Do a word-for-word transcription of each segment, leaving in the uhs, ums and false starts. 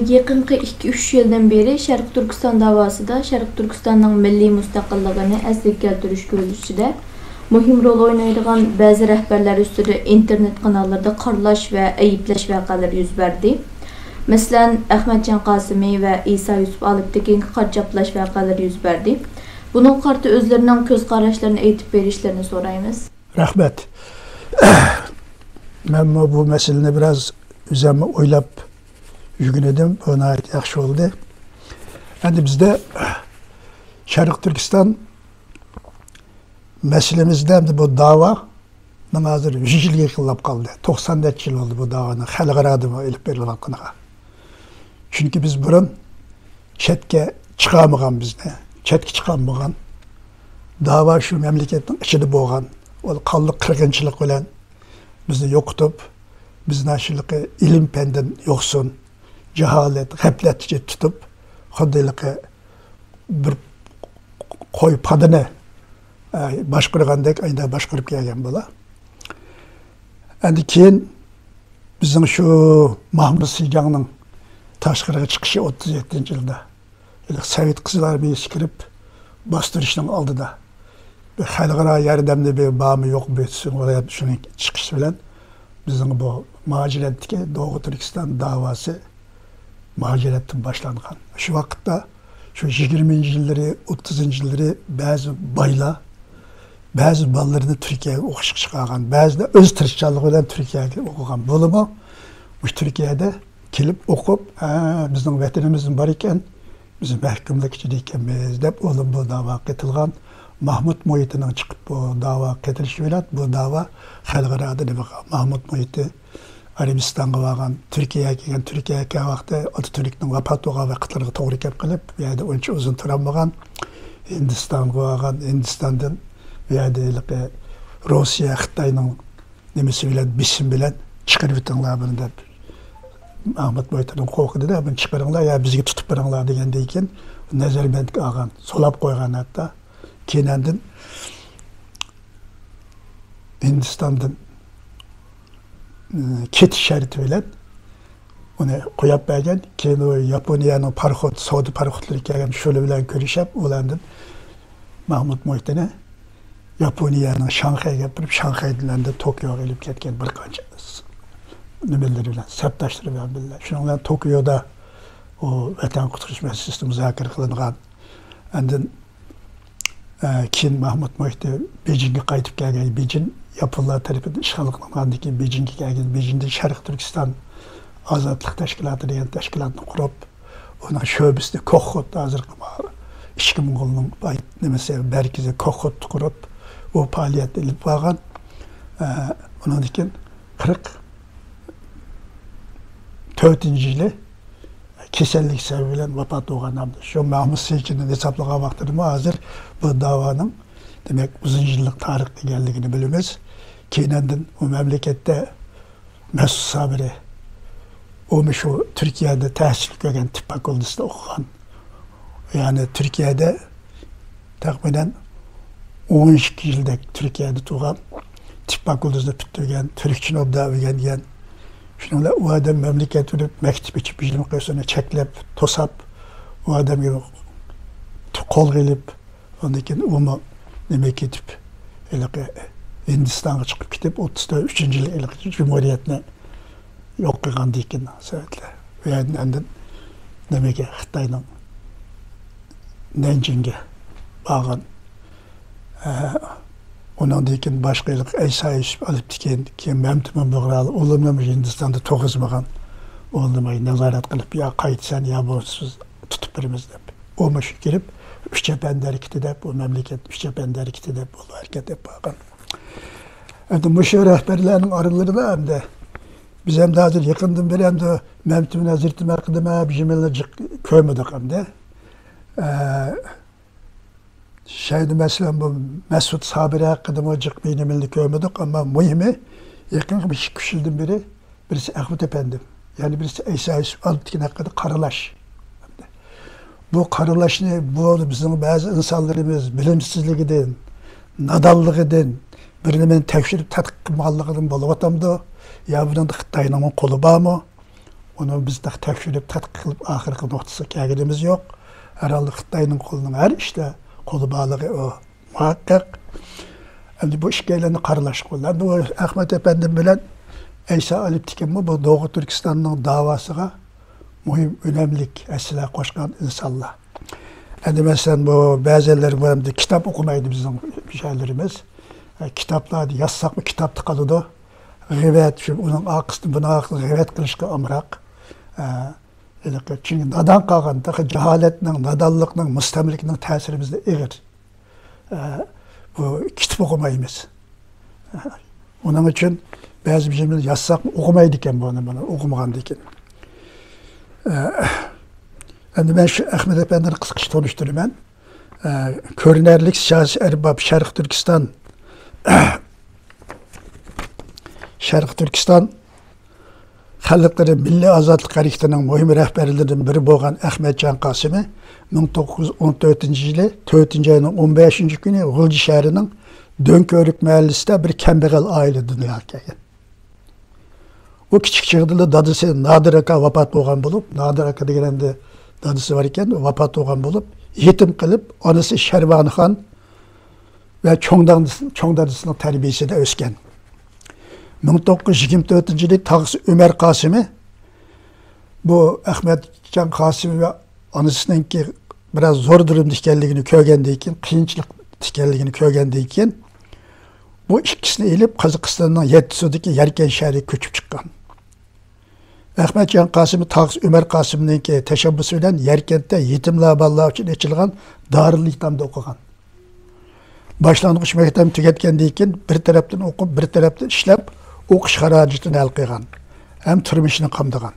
يېقىنقى ئىككى-ئۈچ يىلدىن بېرى شەرقىي تۈركىستان داۋاسىدا شەرقىي تۈركىستاننىڭ مىللىي مۇستەقىللىقىنى ئەسلىگە كەلتۈرۈش كۈرىشىدە مۇھىم رول ئوينايدىغان بەزى رەھبەرلەر ئۈستىدە ئىنتېرنېت قاناللىرىدا قارىلاش ۋە ئەيىبلەش ۋەقەلىرى يۈز بەردى. مەسىلەن، ئەخمەتجان قاسىمى ۋە ئىسا يۈسۈپ ئالپتېكىنگە قارا چاپلاش ۋەقەلىرى يۈز بەردى. بۇنىڭغا قارىتا ئۆزلىرىنىڭ كۆز قاراشلىرىنى ئېيتىپ بېرىشلىرىنى سورايمىز. رەھمەت. مەنمۇ بۇ مەسىلىنى بىراز ئۆزۈممۇ ئويلاپ يۈرگەن ئىدىم. بۇ ناھايىتى ياخشى بولدى. ئەمدى بىزدە شەرقىي تۈركىستان مەسىلىمىزدە ئەمدى بۇ داۋانىڭ ھازىر يۈز يىلغا يېقىنلاپ قالدى. توقسان نەچچە يىل بولدى بۇ داۋانىڭ خەلقئارادىمۇ ئېلىپ بېرىلىۋاتقىنىغا. چۈنكى بىز بۇرۇن چەتكە چىقارمىغان بىزنى، چەتكە چىقارمىغان. داۋا شۇ مەملىكەتنىڭ ئىچىدە بولغان. ئۇ قانلىق قىرغىنچىلىق بىلەن بىزنى يوقىتىپ، بىزنى شۇلىقى ئىلىم-پەندىن يوقسۇن، جاھالەت، غەپلەتتە تۇتۇپ، خۇددى ھېلىقى بىر قوي پادىنى، ئە، باشقۇرغاندەك ئايدا باشقۇرۇپ كەلگەن بۇلار. ئەندى كېيىن بىزنىڭ شۇ ماھمۇد سىجاڭنىڭ تاشقىرىغا چىقىشى ئوتتۇز يەتتىنچى يىلدا، ھېلىقى سوۋېت قىزىل ئارمىيەسى كىرىپ، باستۇرۇشنىڭ ئالدىدا بىر خەلقئارا ياردەمنى بىر بارمۇ يوقمۇ بىر شۇنىڭ چىقىشى بىلەن بىزنىڭ بۇ مۇھاجىرەتتىكى دوغۇ تۈركىستان داۋاسى مۇھاجىرەتتىن باشلانغان. شۇ ۋاقىتتا شۇ يىگىرمىنچى يىللىرى، ئوتتۇزىنچى يىللىرى بەزى بايلار بەزى بالىلىرىنى تۈركىيەگە ئوقۇشقا چىقارغان، بەزىدە ئۆز تىرىشچانلىقى بىلەن تۈركىيەگە ئوقۇغان بولىمۇ، مۇشۇ تۈركىيەدە كېلىپ ئوقۇپ، ھە، بىزنىڭ ۋەتىنىمىزمۇ بار ئىكەن، بىز مەھكۇملۇق ئىچىدە ئىكەنمىز دەپ، ئۇلار بۇ داۋاغا قېتىلغان. ماھمۇد مۇھىتىنىڭ چىقىپ بۇ داۋاغا قېتىلىشى بىلەن بۇ داۋا خەلقئارادا نېمە قىلغان؟ ماھمۇد مۇھىتى ئارابىستانغا بارغان، تۈركىيەگە كەلگەن. تۈركىيەگە كەلگەن ۋاقتى ئاتاتۈركنىڭ ۋاپات بولغان ۋاقىتلىرىغا توغرا كەپ قېلىپ، بۇ يەردە ئۇنچە ئۇزۇن تۇرالمىغان. ھىندىستانغا بارغان، ھىندىستاندىن بۇ يەردە ھېلىقى روسىيە، خىتاينىڭ نېمىسى بىلەن، بېسىم بىلەن چىقىرىۋېتىڭلار بۇنى دەپ، ماھمۇد مۇھىتىنىڭ قورقۇدىدا، بۇنى چىقىرىڭلار يا بىزگە تۇتۇپ بېرىڭلار دېگەندىن كېيىن، نەزەربەندكە ئالغان، سولاپ قويغان ھەتتا. كېيىن ئاندىن ھىندىستاندىن، ئى، كېتىش شەرتى بىلەن ئۇنى قويۇپ بەرگەن. كېيىن ئۇ ياپونىيەنىڭ پاراخوت، سودا پاراخوتلىرى كەلگەن، شۇلار بىلەن كۆرۈشۈپ، ئۇلاردىن ماھمۇد مۇھىتىنى ياپونىيەنىڭ شاڭخەيگە ئېلىپ بېرىپ، شاڭخەيدىن ئاندىن توكيوغا ئېلىپ كەتكەن بىر قانچە نېمىلىرى بىلەن، سەپداشلىرى بىلەن بىللە. شۇنىڭ بىلەن توكيودا ئۇ ۋەتەن قۇتقۇزۇش مەسىلىسى مۇزاكىرە قىلىنغان. ئاندىن ئە، كېيىن ماھمۇد مۇھىتى بېيجىڭگە قايتىپ كەلگەن. بېيجىڭ ياپونلار تەرىپىدىن ئىشغال قىلىنغاندىن كېيىن بېيجىڭگە كەلگەن. بېيجىڭدىن شەرقىي تۈركىستان ئازادلىق تەشكىلاتى دېگەن تەشكىلاتنى قۇرۇپ، ئۇنىڭ شۆبىسىنى كوخوت، ھازىرقى ما-، ئىچكى موڭغۇلنىڭ باي-، نېمىسى، مەركىزى كوخوتتا قۇرۇپ، ئۇ پائالىيەتنى ئېلىپ بارغان. ئە، ئۇنىڭدىن كېيىن قىرىق تۆتىنچى يىلى كېسەللىك سەۋەبى بىلەن ۋاپات بولغان ھەمدە شۇ مەھمۇد سېچىننى ھېسابلىغان ۋاقتىدىمۇ ھازىر بۇ داۋانىڭ، دېمەك، ئۇزۇن يىللىق تارىخ ئىگىلىكىنى بىلىمىز. كېيىن ئاندىن ئۇ مەملىكەتتە مەسئۇد سابىرى، ئۇمۇ شۇ تۈركىيەدە تەھسىل كۆرگەن، تىپ فاكۇلتېتىدا ئوقۇغان. يەنى تۈركىيەدە تەخمىنەن ئون ئىككى يىلدەك تۈركىيەدە تۇرغان، تىپ فاكۇلتېتىنى پۈتتۈرگەن، تۈركچىنى ئوبدان ئۆگەنگەن. شۇنىڭ بىلەن ئۇ ئادەم مەملىكەت بولۇپ مەكتەپ ئېچىپ، بىلىم قىلسۇنى چەكلەپ، توساپ، ئۇ ئادەمگە قولغا ئېلىپ، ئاندىن كېيىن ئۇمۇ نېمە كېتىپ، ھېلىقى ھىندىستانغا چىقىپ كېتىپ، ئوتتۇز تۆت، ئۈچىنچى يىلى ھېلىقى جۇمھۇرىيەتنى يوق قىلغاندىن كېيىن سوۋېتلار. ئۇ يەردىن ئاندىن نېمىگە، خىتاينىڭ نەنجىڭگە بارغان. ئە، ئۇنىڭدىن كېيىن باشقا ھېلىقى ئەيسا يۈسۈپ ئالپتېكىن، كېيىن مەمتىمىن بۇغرالى، ئۇلارنى ھىندىستاندا تۇرغۇزمىغان. ئۇلارنى نازارەت قىلىپ، يا قايتىسەن، يا بولمىسا تۇتۇپ بېرىمىز دەپ. ئۇ مۇشۇ كىرىپ، ئۈچ ئەپەندى ھەرىكىتى دەپ، ئۇ مەملىكەت ئۈچ ئەپەندى ھەرىكىتى دەپ، بۇ ھەرىكەت ئېلىپ بارغان. ئەمدى مۇشۇ رەھبەرلەرنىڭ ئارىلىرىدا ئەمدى بىز ئەمدى ھازىر يېقىندىن بېرى ئەمدى مەمتىمىن ھەزرىتىم ھەققىدىمۇ بىر نېمىنى جىق كۆرمىدۇق ئەمدى. ئە، شەيدە مەسىلەن بۇ مەسئۇد سابىرى ھەققىدىمۇ جىق بىر نېمىنى كۆرمىدۇق، ئەمما مۇھىمى يېقىنقى بىر ئىككى، ئۈچ يىلدىن بېرى بىرسى ئەخمەت ئەپەندىم، يەنە بىرسى ئەيسا يۈسۈپ ئالپتېكىن ھەققىدە قارىلاش. بۇ قارىلاشنى، بۇ بىزنىڭ بەزى ئىنسانلىرىمىز بىلىمسىزلىكىدىن، نادانلىقىدىن، بىر نېمىنى تەكشۈرۈپ تەتقىق قىلمىغانلىقىدىن بولۇۋاتامدۇ؟ يا بۇنىڭدا خىتاينىڭمۇ قولى بارمۇ؟ ئۇنى بىز تېخى تەكشۈرۈپ، تەتقىق قىلىپ، ئاخىرقى نۇقتىسىغا كەلگىنىمىز يوق. ھەر ھالدا خىتاينىڭ قولىنىڭ ھەر ئىشتا قولى بارلىقى ئۇ مۇھەققەق. ئەمدى بۇ ئىككىيلەننى قارىلاشقا بولىدۇ. ئەمدى ئۇ ئەخمەت ئەپەندىم بىلەن ئەيسا ئالىپتىكىنمۇ بۇ دوغۇ تۈركىستاننىڭ داۋاسىغا مۇھىم، ئۈنەملىك ھەسسىلەر قوشقان ئىنسانلار. ئەمدى مەسىلەن، بۇ بەزىلەر بۇ ئەمدى كىتاب ئوقۇمايدۇ بىزنىڭ شائىرلىرىمىز. ئە، كىتابلارنى يازساقمۇ كىتابتا قالىدۇ. غىۋەت، شۇ ئۇنىڭ ئارقىسىدىن، بۇنىڭ ئارقىسىدىن غىۋەت قىلىشقا ئامراق. ئە، ھېلىقى، چۈنكى نادان قالغان، تېخى جاھالەتنىڭ، نادانلىقنىڭ، مۇستەملىكىنىڭ تەسىرى بىزدە ئېغىر. ئە، بۇ كىتاب ئوقۇمايمىز. ئە، ئۇنىڭ ئۈچۈن بەزى بىر يازساق ئوقۇمايدىكەن بۇنى، بۇنى ئوقۇمىغاندىكىن. ئە، ئەمدى مەن شۇ ئەخمەت ئەپەندىنى قىسقىچە تونۇشتۇرىمەن. ئە، كۆرۈنەرلىك سىياسىي ئەرباب، شەرقىي تۈركىستان، شەرقىي تۈركىستان خەلقلىرى مىللىي ئازادلىق ھەرىكىتىنىڭ مۇھىم رەھبەرلىرىدىن بىرى بولغان ئەخمەتجان قاسىمى مىڭ توققۇز يۈز ئون تۆتىنچى يىلى تۆتىنچى ئاينىڭ ئون بەشىنچى كۈنى غۇلجا شەھىرىنىڭ دۆڭكۆۋرۈك مەھەللىسىدە بىر كەمبەغەل ئائىلىدە دۇنياغا كەلگەن. ئۇ كىچىك چېغىدىلا دادىسى نادىر ئاكا ۋاپات بولغان بولۇپ، نادىر ئاكا دېگەن ئەمدى دادىسى بار ئىكەن، ۋاپات بولغان بولۇپ، يېتىم قېلىپ، ئانىسى شەرۋانىخان ۋە چوڭ دادىسى، چوڭ دادىسىنىڭ تەربىيىسىدە ئۆسكەن. مىڭ توققۇز يۈز يىگىرمە تۆتىنچى يىلى تاغىسى ئۆمەر قاسىمى بۇ ئەخمەتجان قاسىمى ۋە ئانىسىنىڭكى بىراز زور دۇرۇمدا ئىكەنلىكىنى كۆرگەندىن كېيىن، قىيىنچىلىقتا ئىكەنلىكىنى كۆرگەندىن كېيىن، بۇ ئىككىسىنى ئېلىپ، قازاقىستاننىڭ يەتتىسۇدىكى يەركەنت شەھىرىگە كۆچۈپ چىققان. ئەخمەتجان قاسىمى تاغىسى ئۆمەر قاسىمنىڭكى تەشەببۇسى بىلەن يەركەنتتە يېتىملەر، بالىلار ئۈچۈن ئېچىلغان دارۇل ئېيتامدا ئوقۇغان. باشلانغۇچ مەكتەپنى تۈگەتكەندىن كېيىن، بىر تەرەپتىن ئوقۇپ، بىر تەرەپتىن ئىشلەپ، ئوقۇش خىراجىتىنى ھەل قىلغان ھەم تۇرمۇشىنى قامدىغان.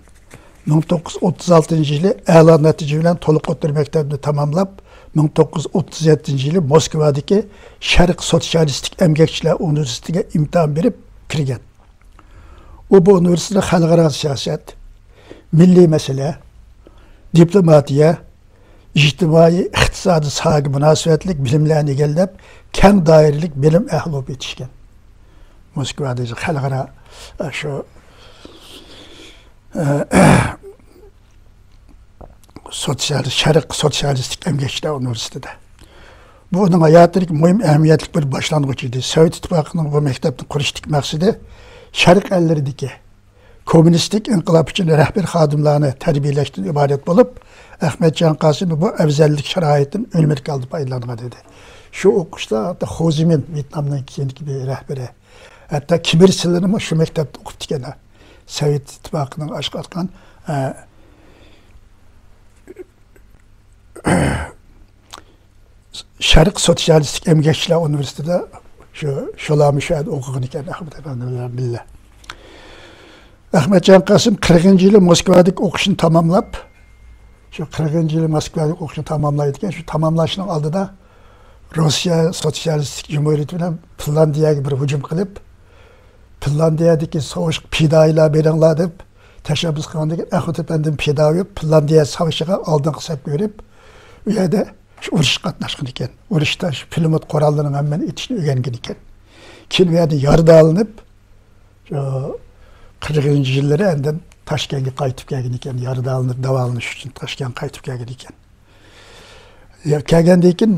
مىڭ توققۇز يۈز ئوتتۇز ئالتىنچى يىلى ئەلا نەتىجە بىلەن تولۇق ئوتتۇرا مەكتەپنى تاماملاپ، مىڭ توققۇز يۈز ئوتتۇز يەتتىنچى يىلى موسكۋادىكى شەرق سوتسىيالىستىك ئەمگەكچىلەر ئۇنىۋېرسىتېتىگە ئىمتىھان بېرىپ كىرگەن. ئۇ بۇ ئۇنىۋېرسىتېتتا خەلقئارا سىياسەت، مىللىي مەسىلە، دىپلوماتىيە، ئىجتىمائىي، ئىقتىسادىي ساھەگە مۇناسىۋەتلىك بىلىملەرنى ئىگىلەپ، كەڭ دائىرىلىك بىلىم ئەھلى بولۇپ يېتىشكەن. موسكۋادا خەلقئارا، ئە، شۇ، ئە، سوتسىيال-، شەرق سوتسىيالىستىك ئەمگەكچىلەر ئۇنىۋېرسىتېتىدا. بۇ ئۇنىڭ ھاياتىدىكى مۇھىم ئەھمىيەتلىك بىر باشلانغۇچ ئىدى. سوۋېت ئىتتىپاقىنىڭ بۇ مەكتەپنى قۇرۇشتىكى مەقسىتى شەرق ئەللىرىدىكى كوممۇنىستىك ئىنقىلاب ئۈچۈن رەھبەر خادىملارنى تەربىيەلەشتىن ئىبارەت بولۇپ، ئەخمەتجان قاسىمى بۇ ئەۋزەللىك شارائىتىدىن ئۈنۈملۈك ھالدا پايدىلانغان ئىدى. شۇ ئوقۇشتا ھەتتا خو زىمىن، ۋيېتنامنىڭ كېيىنكى بىر رەھبىرى، ھەتتا كىم ئىر سىلىنمۇ شۇ مەكتەپتە ئوقۇپتىكەن. سوۋېت ئىتتىپاقىنىڭ ئاشقا ئاتقان، ئە، شەرق سوتسىيالىستىك ئەمگەكچىلەر ئۇنىۋېرسىتېتىدا شۇ، شۇلارمۇ شۇ يەردە ئوقۇغان ئىكەن، ئەخمەت ئەپەندى بىلەن بىللە. ئەخمەتجان قاسىم قىرىقىنچى يىلى موسكۋادىكى ئوقۇشىنى تاماملاپ، شۇ قىرىقىنچى يىلى موسكۋادىكى ئوقۇشىنى تاماملايدىكەن. شۇ تاماملاشنىڭ ئالدىدا روسىيە سوتسىيالىستىك جۇمھۇرىيىتى بىلەن فىنلاندىيەگە بىر ھۇجۇم قىلىپ، فىنلاندىيەدىكى سوغۇشقا پىدائىيلار بېرىڭلار دەپ تەشەببۇس قىلغاندىن كېيىن، ئەخمەت ئەپەندىمۇ پىدا بولۇپ، فىنلاندىيە ساۋىشىغا ئالدىنقى سەپكە بېرىپ، ئۇ يەردە شۇ ئۇرۇشقا قاتناشقان ئىكەن. ئۇرۇشتا شۇ پىلىموت قوراللىرىنىڭ ھەممىنى ئېتىشنى ئۆگەنگەن ئىكەن. كېيىن ئۇ يەردىن يارىدارلىنىپ، شۇ قىرىقىنچى يىللىرى ئاندىن تاشكەنتكە قايتىپ كەلگەن ئىكەن. يارىدارلىنىپ داۋالىنىش ئۈچۈن تاشكەنتكە قايتىپ كەلگەن ئىكەن. يا، كەلگەندىن كېيىن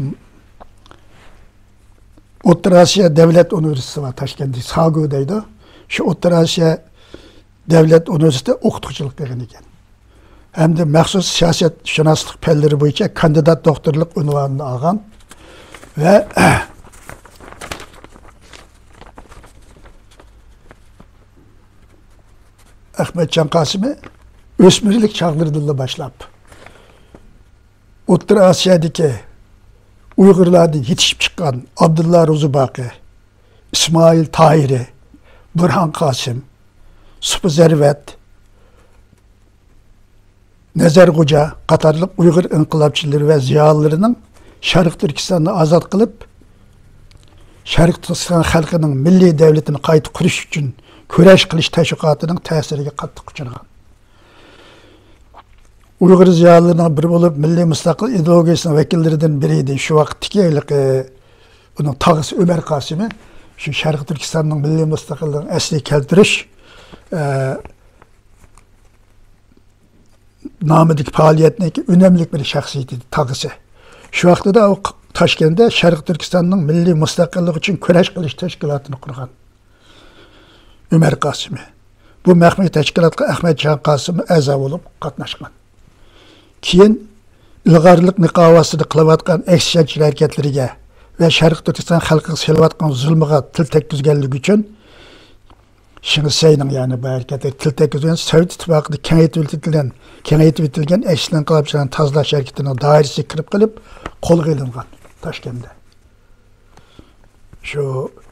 ئوتتۇرا ئاسىيا دۆلەت ئۇنىۋېرسىتېتى بار، تاشكەنتتە، ساگۇ دەيدۇ. شۇ ئوتتۇرا ئاسىيا دۆلەت ئۇنىۋېرسىتېتىدا ئوقۇتقۇچىلىق قىلغان ئىكەن. ھەمدە مەخسۇس سىياسەتشۇناسلىق پەنلىرى بويىچە كاندىدات دوكتورلۇق ئۇنۋانىنى ئالغان ۋە ئەخمەتجان قاسىمى ئۆسمۈرلۈك چاغلىرىدىنلا باشلاپ، ئوتتۇرا ئاسىيادىكى ئۇيغۇرلاردىن يېتىشىپ چىققان ئابدۇللا روزىباقى، ئىسمائىل تاھىرى، بۇرھان قاسىم، سۇپى زەرۋەت، نەزەر خوجا قاتارلىق ئۇيغۇر ئىنقىلابچىلىرى ۋە زىيالىيلىرىنىڭ شەرقىي تۈركىستاننى ئازاد قىلىپ، شەرقىي تۈركىستان خەلقىنىڭ مىللىي دۆلىتىنى قايتا قۇرۇش ئۈچۈن كۈرەش قىلىش تەشۋىقاتىنىڭ تەسىرىگە قاتتىق ئۇچرىغان. ئۇيغۇر زىيالىيلىرىنىڭ بىرى بولۇپ، مىللىي مۇستەقىل ئىدېئولوگىيىسىنىڭ ۋەكىللىرىدىن بىرى ئىدى. شۇ ۋاقىتتىكى ھېلىقى ئۇنىڭ تاغىسى ئۆمەر قاسىمى شۇ شەرقىي تۈركىستاننىڭ مىللىي مۇستەقىللىقىنى ئەسلىگە كەلتۈرۈش، ئە، نامىدىكى پائالىيەتنىڭكى ئۈنۈملۈك بىر شەخسىيىتى، تاغىسى. شۇ ۋاقتىدا ئۇ تاشكەنتتە شەرقىي تۈركىستاننىڭ مىللىي مۇستەقىللىقى ئۈچۈن كۈرەش قىلىش تەشكىلاتىنى قۇرغان. ئۆمەر قاسىمى. بۇ مەخپىي تەشكىلاتقا ئەخمەتجان قاسىم ئەزا بولۇپ قاتناشقان. كېيىن ئىلغارلىق نىقابى ئاستىدا قىلىۋاتقان ئەكسىچەنچىلىك ھەرىكەتلىرىگە ۋە شەرقىي تۈركىستان خەلقىگە سېلىۋاتقان زۇلمىغا تىل تەگكۈزگەنلىكى ئۈچۈن شېڭ شىسەينىڭ، يەنى بۇ ھەرىكەتكە تىل تەگكۈزگەن، سوۋېت ئىتتىپاقىدا كېڭەيتىۋېتىلگەن، كېڭەيتىۋېتىلگەن ئەكسىچىلىك ئىنقىلابچىلارنى تازىلاش ھەرىكىتىنىڭ دائىرىسىگە كىرىپ قېلىپ، قولغا ئېلىنغان تاشكەنتتە. شۇ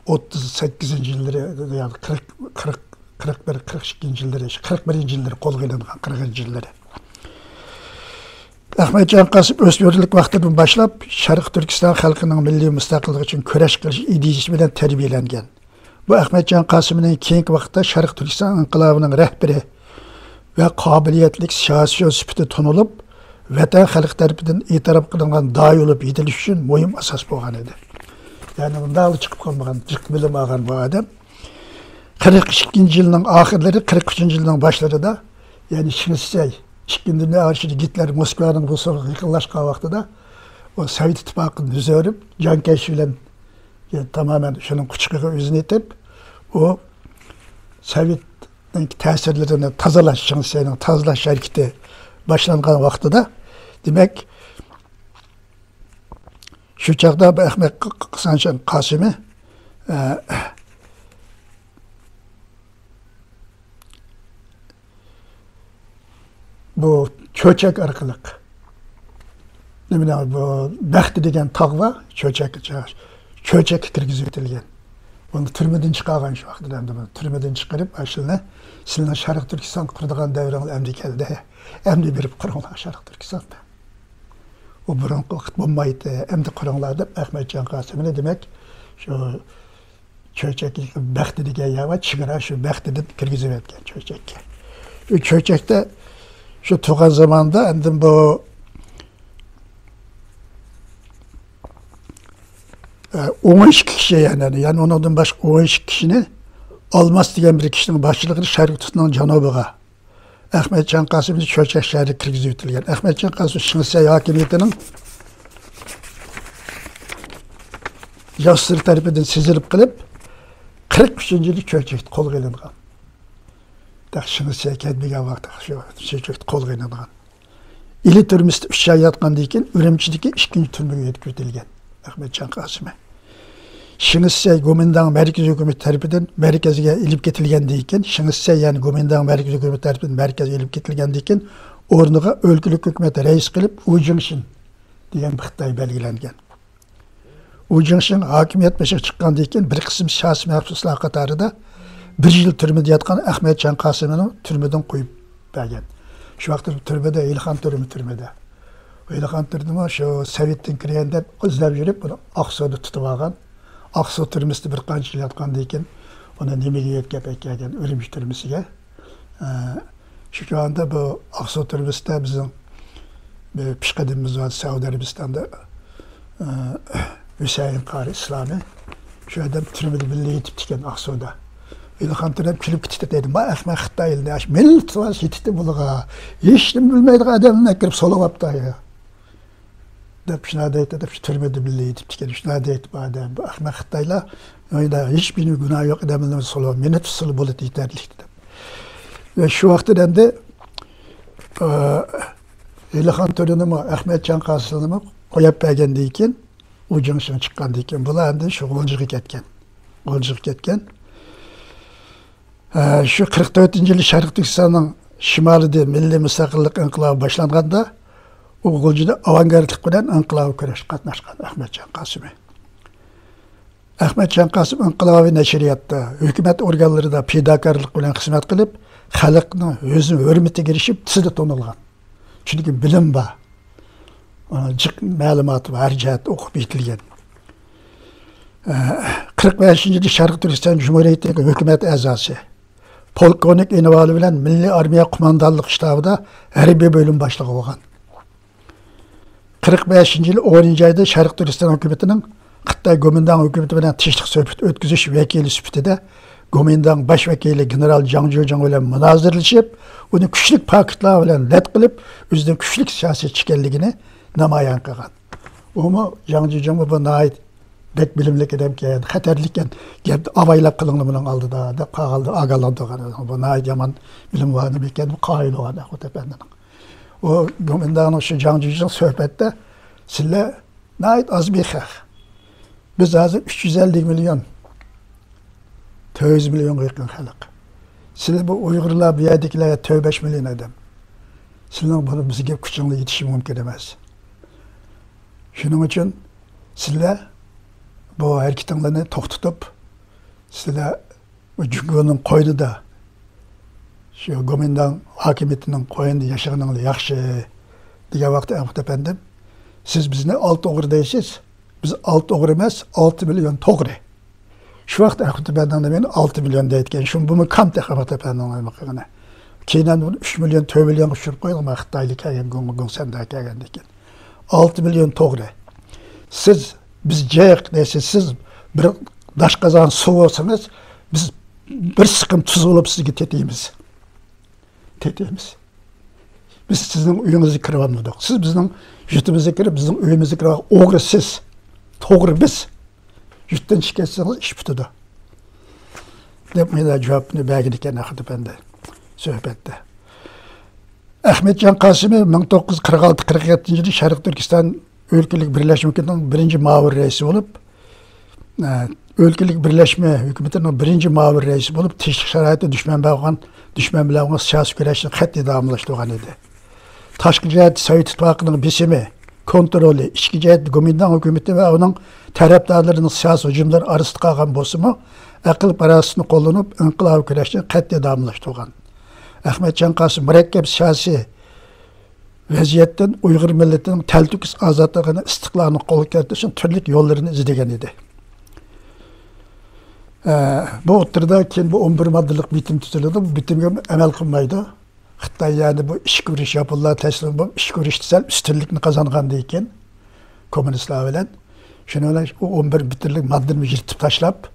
ئوتتۇز سەككىزىنچى يىللىرى، يا قىرىق، قىرىق، قىرىق بىر، قىرىق ئىككىنچى يىللىرى، قىرىق بىرىنچى يىللىرى قولغا ئېلىنغان، قىرىقىنچى يىللىرى. ئەخمەتجان قاسىم ئۆسمۈرلۈك ۋاقتىدىن باشلاپ شەرقىي تۈركىستان خەلقىنىڭ مىللىي مۇستەقىللىقى ئۈچۈن كۈرەش قىلىش ئىدىيىسى بىلەن تەربىيەلەنگەن. بۇ ئەخمەتجان قاسىمنىڭ كېيىنكى ۋاقىتتا شەرقىي تۈركىستان ئىنقىلابىنىڭ رەھبىرى ۋە قابىلىيەتلىك سىياسىيون سۈپىتى تونۇلۇپ، ۋەتەن خەلقى تەرىپىدىن ئېتىراپ قىلىنغان داھىي بولۇپ يېتىلىشى ئۈچۈن مۇھىم ئاساس بولغان ئىدى. يەنى مۇنداقلا چىقىپ قالمىغان، جىق بىلىم ئالغان بۇ ئادەم. قىرىق ئىككىنچى يىلنىڭ ئاخىرلىرى، قىرىق ئۈچىنچى يىلنىڭ باشلىرىدا، يەنى شېڭ شىسەي ئىككىنچى دۇنيا ئۇرۇشىدا گىتلېر موسكۋانىڭ بوسۇغىغا يېقىنلاشقان ۋاقتىدا، ئۇ سوۋېت ئىتتىپاقىدىن يۈز ئۆرۈپ، جياڭ كەيشى بىلەن، يە، تامامەن شۇنىڭ قۇچىقىغا ئۆزىنى ئېتىپ، ئۇ سوۋېتنىڭ تەسىرلىرىنى تازىلاش، شېڭ شىسەينىڭ تازىلاش ھەرىكىتى باشلانغان ۋاقتىدا، دېمەك، شۇ چاغدا بۇ ئەخمەت قاسانشان قاسىمى، ئە، بۇ چۆچەك ئارقىلىق، نېمە، بۇ بەختى دېگەن تاغ بار، چۆچەك، چۆچەككە كىرگۈزۈۋېتىلگەن. ئۇنى تۈرمىدىن چىقارغان شۇ ۋاقىتتا، ئەمدى بۇنى تۈرمىدىن چىقىرىپ، ئاشۇلنى، سىلىنىڭ شەرقىي تۈركىستان قۇرىدىغان دەۋرىڭىز ئەمدى كەلدى، ئەمدى بېرىپ قۇرۇڭلار شەرقىي تۈركىستاندا. ئۇ بۇرۇنقى ۋاقىت بولمايتتى، ئەمدى قۇرۇڭلار دەپ، ئەخمەتجان قاسىمنى، دېمەك، شۇ چۆچەك بەختى دېگەن يەر بار، چېگرا شۇ بەختىدىن كىرگۈزۈۋەتكەن چۆچەككە. شۇ چۆچەكتە شۇ تۇرغان زاماندا ئاندىن بۇ، ئە، ئون ئىككى كىشى، يەنى، يەنى ئۇنىڭدىن باشقا ئون ئىككى كىشىنى ئالماس دېگەن بىر كىشىنىڭ باشچىلىقىدا شەرقىي تۈركىستاننىڭ جەنۇبىغا، ئەخمەتجان قاسىمنى چۆچەك شەھىرىگە كىرگۈزۈۋېتىلگەن. ئەخمەتجان قاسىم شېڭ شىسەي ھاكىمىيىتىنىڭ جاسۇسلىرى تەرىپىدىن سېزىلىپ قېلىپ، قىرىق ئۈچىنچى يىلى چۆچەكتە قولغا ئېلىنغان. تېخى شېڭ شىسەي كەتمىگەن ۋاقىتتا شۇ چۆچەكتە قولغا ئېلىنغان. ئىلى تۈرمىسىدە ئۈچ ئاي ياتقاندىن كېيىن، ئۈرۈمچىدىكى ئىككىنچى تۈرمىگە يۆتكىۋېتىلگەن ئەخمەتجان قاسىمى. شېڭ شىسەي گومىنداڭ مەركىزىي ھۆكۈمىتى تەرىپىدىن مەركەزگە ئېلىپ كېتىلگەندىن كېيىن، شېڭ شىسەي، يەنى گومىنداڭ مەركىزىي ھۆكۈمىتى تەرىپىدىن مەركەزگە ئېلىپ كېتىلگەندىن كېيىن، ئورنىغا ئۆلكىلىك ھۆكۈمەت رەئىسى قىلىپ ئۇ جىڭشىن دېگەن بىر خىتاي بەلگىلەنگەن. ئۇ جىڭشىن ھاكىمىيەت بېشىغا چىققاندىن كېيىن، بىر قىسىم سىياسىي مەھبۇسلار قاتارىدا بىر يىل تۈرمىدە ياتقان ئەخمەتجان قاسىمنى تۈرمىدىن قويۇپ بەرگەن. شۇ ۋاقىتتا تۈرمىدە، ھېلىخان تۈرمە، تۈرمىدە. ھېلىخان تۈرمىمۇ شۇ سوۋېتتىن كىرگەن دەپ ئىزدەپ يۈرۈپ، ئۇنى ئاقسۇدا تۇتۇپ ئالغان. ئاقسۇ تۈرمىسىدە بىر قانچە يىل ياتقاندىن كېيىن، ئۇنى نېمىگە يۆتكەپ ئەكەلگەن، ئۈرۈمچى تۈرمىسىگە. ئە، شۇ چاغدا بۇ ئاقسۇ تۈرمىسىدە بىزنىڭ بىر پېشقەدىمىمىز بار، سەئۇدى ئەرەبىستاندا، ئە، ھۈسەيىن قارى ئىسلامى. شۇ ئادەم تۈرمىدە بىللە يېتىپتىكەن ئاقسۇدا. ئىلھام تۆرەم كۈلۈپ كېتىپتۇ دەيدۇ. ما ئەخمەق خىتايلىنى، مىللىتى بار يېتىپتۇ بۇلىغا. ھېچنېمە بىلمەيدىغان ئادەمنى ئەكىرىپ سولىۋاپتۇ يا. دەپ شۇنداق دەيتتى، دەپ شۇ تۈرمىدە بىللە يېتىپتىكەن، شۇنداق دەيتتى بۇ ئادەم. بۇ ئەخمەق خىتايلار، ھېچ بىر گۇناھى يوق ئادەملەرنى سولىۋاپ، مىللىتى سولىۋاپ بولىدۇ يېتەرلىك دەپ. ۋە شۇ ۋاقىتتا ئەمدى، ئە، ئېلىخان تۆرىنىمۇ، ئەخمەتجان قاسىمنىمۇ قويۇپ بەرگەندىن كېيىن، ئۇ جىڭشىڭ چىققاندىن كېيىن، بۇلار ئەمدى شۇ غۇلجىغا كەتكەن. غۇلجىغا كەتكەن. ئە، شۇ قىرىق تۆتىنچى يىلى شەرقىي تۈركىستاننىڭ شىمالىدا مىللىي مۇستەقىللىق ئىنقىلابى باشلانغاندا، ئۇ غۇلجىدا ئاۋانگارتلىق بىلەن ئىنقىلابىي كۈرەشكە قاتناشقان ئەخمەتجان قاسىمى. ئەخمەتجان قاسىم ئىنقىلابىي نەشرىياتتا، ھۆكۈمەت ئورگانلىرىدا پىداكارلىق بىلەن خىزمەت قىلىپ، خەلقنىڭ ھۆسن-ھۆرمىتىگە ئېرىشىپ، تېزلا تونۇلغان. چۈنكى بىلىم بار. ئانا، جىق مەلۇمات بار، ھەر جەھەتتە ئوقۇپ يېتىلگەن. ئە، قىرىق بەشىنچى يىلى شەرقىي تۈركىستان جۇمھۇرىيىتىنىڭ ھۆكۈمەت ئەزاسى، پولكوۋنىك ئۈنۋانى بىلەن مىللىي ئارمىيە قوماندانلىق شتابىدا ھەربىي بۆلۈم باشلىقى بولغان. قىرىق بەشىنچى يىلى ئونىنچى ئايدا شەرقىي تۈركىستان ھۆكۈمىتىنىڭ خىتاي گومىنداڭ ھۆكۈمىتى بىلەن تىنچلىق سۆھبىتى ئۆتكۈزۈش ۋەكىلى سۈپىتىدە گومىنداڭ باش ۋەكىلى گېنېرال جاڭ جۇجىڭ بىلەن مۇنازىرىلىشىپ، ئۇنى كۈچلۈك پاكىتلار بىلەن رەت قىلىپ، ئۆزىنىڭ كۈچلۈك سىياسەتچى ئىكەنلىكىنى نامايان قىلغان. ئۇمۇ، جاڭ جۇجىڭمۇ بۇ ناھايىتى بەك بىلىملىك ئادەمكەن، خەتەرلىككەن، گەپ ئاۋايلاپ قېلىڭلار بۇنىڭ ئالدىدا، دەپ قالغاندا ئاگاھلاندۇرغان. بۇ ناھايىتى يامان بىلىم ئادىمى ئىكەن، بۇ قايىل بولغان ئەخۇت ئەپەندىنىڭ. ئۇ گومىنداڭنىڭ شۇ جاڭ جۇجىڭ سۆھبەتتە، سىلەر ناھايىتى ئاز بىر خەق. بىز ھازىر ئۈچ يۈز ئەللىك مىليون، تۆت يۈز مىليونغا يېقىن خەلق. سىلەر بۇ ئۇيغۇرلار، بۇ يەردىكىلەر تۆت بەش مىليون ئادەم. سىلەرنىڭ بۇنى بىزگە كۈچىڭلار يېتىشى مۇمكىن ئەمەس. شۇنىڭ ئۈچۈن سىلەر بۇ ھەرىكىتىڭلارنى توختىتىپ، سىلەر بۇ جۇڭگونىڭ قوينىدا، شۇ گومىنداڭ ھاكىمىيىتىنىڭ قوينىدا ياشىغىنىڭلار ياخشى، دېگەن ۋاقىتتا ئەخۇت ئەپەندىم، سىز بىزنى ئالتە ئوغرى دەيسىز. بىز ئالتە ئوغرى ئەمەس، ئالتە مىليون توغرى. شۇ ۋاقىت ئەخۇت ئەپەندىڭ نېمىنى ئالتە مىليون دەيدىكەن، شۇ بۇمۇ كام تېخى ئەخۇت ئەپەندىڭ نېمە قىلغىنى. كېيىن ئەمدى بۇنى ئۈچ مىليون، تۆت مىليونغا چۈشۈرۈپ قويدۇق، مەن خىتايلار كەلگەن، گۇڭ، گۇڭسەندە كەلگەندىن كېيىن. ئالتە مىليون توغرى. سىز، بىز جىق دەيسىز، سىز بىر داش قازان سۇ بولسىڭىز، بىز بىر سىقىم تۇز بولۇپ سىزگە تېتىيمىز. تېتىيمىز. بىز سىزنىڭ ئۆيىڭىزگە كىرىۋالمىدۇق. سىز بىزنىڭ يۇرتىمىزغا كىرىپ، بىزنىڭ ئۆيىمىزگە كىرىۋالغان ئوغرى سىز. توغرى بىز. يۇرتتىن چىقىپ كەتسىڭىز ئىش پۈتىدۇ، دەپ مانا جاۋابنى بەرگەن ئىكەن ئەخۇت ئەپەندى سۆھبەتتە. ئەخمەتجان قاسىمى مىڭ توققۇز يۈز قىرىق ئالتە قىرىق يەتتىنچى يىلى شەرقىي تۈركىستان ئۆلكىلىك بىرلەشمە ھۆكۈمىتىنىڭ بىرىنچى مۇئاۋىن رەئىسى بولۇپ، ئە، ئۆلكىلىك بىرلەشمە ھۆكۈمىتىنىڭ بىرىنچى مۇئاۋىن رەئىسى بولۇپ، تىنچلىق شارائىتىدا دۈشمەن بىلەن بولغان، دۈشمەن بىلەن بولغان سىياسىي كۈرەشنى قەتئىي داۋاملاشتۇرغان ئىدى. تاشقى جەھەتتە سوۋېت ئىتتىپاقىنىڭ بېسىمى، كونترولى، ئىچكى جەھەتتە گومىنداڭ ھۆكۈمىتى ۋە ئۇنىڭ تەرەپدارلىرىنىڭ سىياسىي ھۇجۇملىرى ئارىسىدا قالغان بولسىمۇ، ئەقىل پاراسىتىنى قوللىنىپ، ئىنقىلابىي كۈرەشنى قەتئىي داۋاملاشتۇرغان. ئەخمەتجان قاسىم مۇرەككەپ سىياسىي ۋەزىيەتتىن ئۇيغۇر مىللىتىنىڭ تەلتۆكۈس ئازادلىقىنى، ئىستىقلالىنى قولغا كەلتۈرۈشنىڭ تۈرلۈك يوللىرىنى ئىزدىگەن ئىدى. ئە، بۇ ئوتتۇرىدا كېيىن بۇ ئون بىر ماددىلىق بىتىم تۈزۈلىدۇ. بۇ بىتىمگە ئەمەل قىلمايدۇ. خىتاي يەنى بۇ ئىچكى ئۇرۇش، ياپونلار تەسلىم بولۇپ، ئىچكى ئۇرۇشتا سەل ئۈستۈنلۈكنى قازانغاندىن كېيىن، كوممۇنىستلار بىلەن، شۇنىڭ بىلەن ئۇ ئون بىر بىتىملىك ماددىنى يىرتىپ تاشلاپ،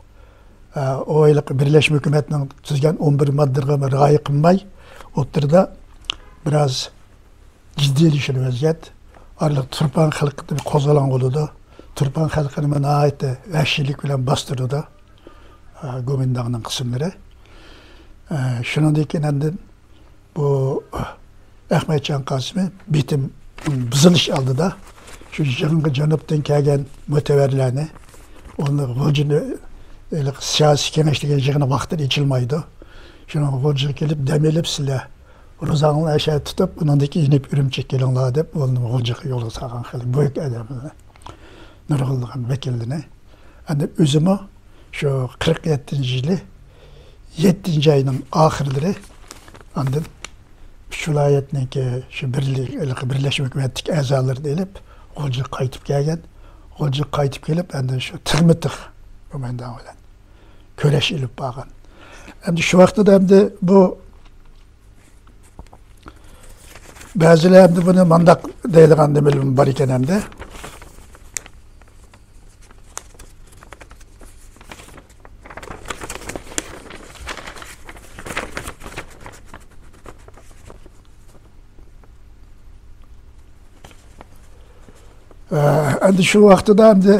ئە، ئۇ ھېلىقى بىرلەشمە ھۆكۈمەتنىڭ تۈزگەن ئون بىر ماددىغا رىئايە قىلماي، ئوتتۇرىدا بىراز جىددىيلىشىدۇ ۋەزىيەت. ئارىلىق تۇرپان خەلقىدە بىر قوزغىلاڭ بولىدۇ. تۇرپان خەلقىنى ناھايىتى ۋەھشىيلىك بىلەن باستۇرىدۇ، ئە، گومىنداڭنىڭ قىسىملىرى. ئە، شۇنىڭدىن كېيىن ئاندىن بۇ ئەخمەتجان قاسىمى بىتىم بۇزۇلۇش ئالدىدا شۇ يىغىنغا جەنۇبتىن كەلگەن مۆتىۋەرلەرنى، ئۇنى غۇلجىنى، ھېلىقى سىياسىي كېڭەش دېگەن يىغىنى ۋاقتىدا ئېچىلمايدۇ. شۇنىڭغا غۇلجىغا كېلىپ دەم ئېلىپ، سىلەر روزاڭلارنى ئەشەدە تۇتۇپ، ئۇنىڭدىن كېيىن يېنىپ ئۈرۈمچىگە كېلىڭلار دەپ، ئۇنى غۇلجىغا يولغا سالغان خېلى بۈيۈك ئادەملەر، نۇرغۇنلىغان ۋەكىللىرىنى. ئەمدى ئۆزىمۇ شۇ قىرىق يەتتىنچى يىلى يەتتىنچى ئاينىڭ ئاخىرلىرى ئاندىن ئۈچ ۋىلايەتنىڭكى شۇ بىرلىك، بىرلەشمە ھۆكۈمەتتىكى ئەزالىرىنى ئېلىپ، غۇلجىغا قايتىپ كەلگەن. غۇلجىغا قايتىپ كېلىپ، ئاندىن شۇ تىغمۇ تىغ گومىنداڭ بىلەن كۈرەش ئېلىپ بارغان. ئەمدى شۇ ۋاقتىدا ئەمدى بۇ بەزىلەر ئەمدى بۇنى مانداق دەيدىغان نېمىلىرىمۇ بار ئىكەن ئەمدى. ئە، ئەمدى شۇ ۋاقتىدا ئەمدى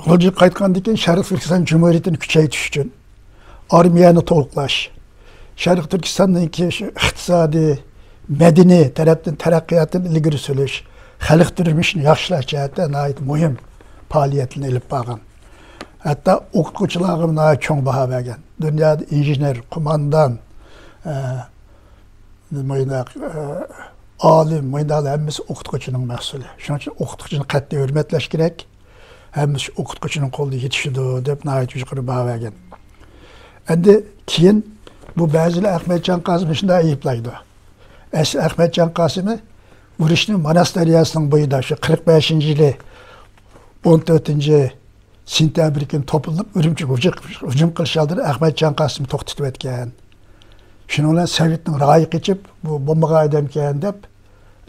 غۇلجىغا قايتقاندىن كېيىن شەرقىي تۈركىستان جۇمھۇرىيىتىنى كۈچەيتىش ئۈچۈن، ئارمىيەنى تولۇقلاش، شەرقىي تۈركىستاننىڭكى شۇ ئىقتىسادىي، مەدەنىي تەرەپتىن تەرەققىياتىنى ئىلگىرى سۈرۈش، خەلق تۇرمۇشىنى ياخشىلاش جەھەتتە ناھايىتى مۇھىم پائالىيەتلەرنى ئېلىپ بارغان. ھەتتا ئوقۇتقۇچىلارغا ناھايىتى چوڭ باھا بەرگەن. دۇنيادا ئىنژېنېر، قوماندان، ئە، مۇنداق، ئە، ئالىم، مۇنداقلار ھەممىسى ئوقۇتقۇچىنىڭ مەھسۇلى. شۇنىڭ ئۈچۈن ئوقۇتقۇچىنى قەتئىي ھۆرمەتلەش كېرەك. ھەممىسى ئوقۇتقۇچىنىڭ قولىدا يېتىشىدۇ، دەپ ناھايىتى يۇقىرى باھا بەرگەن. ئەمدى كېيىن بۇ بەزىلەر ئەخمەتجان قاسىمنى شۇنداق ئەيىبلەيدۇ. ئەسلى ئەخمەتجان قاسىمى ئۇرۇشنى ماناس دەرياسىنىڭ بويىدا، شۇ قىرىق بەشىنچى يىلى ئون تۆتىنچى سېنتەبىر كۈنى توپلىنىپ، ئۈرۈمچىگە ھۇجۇم، ھۇجۇم قىلىش ئالدىدا ئەخمەتجان قاسىمنى توختىتىۋەتكەن. شۇنىڭ بىلەن سوۋېتنىڭ رايى قېچىپ، بۇ بولمىغان ئادەمكەن دەپ،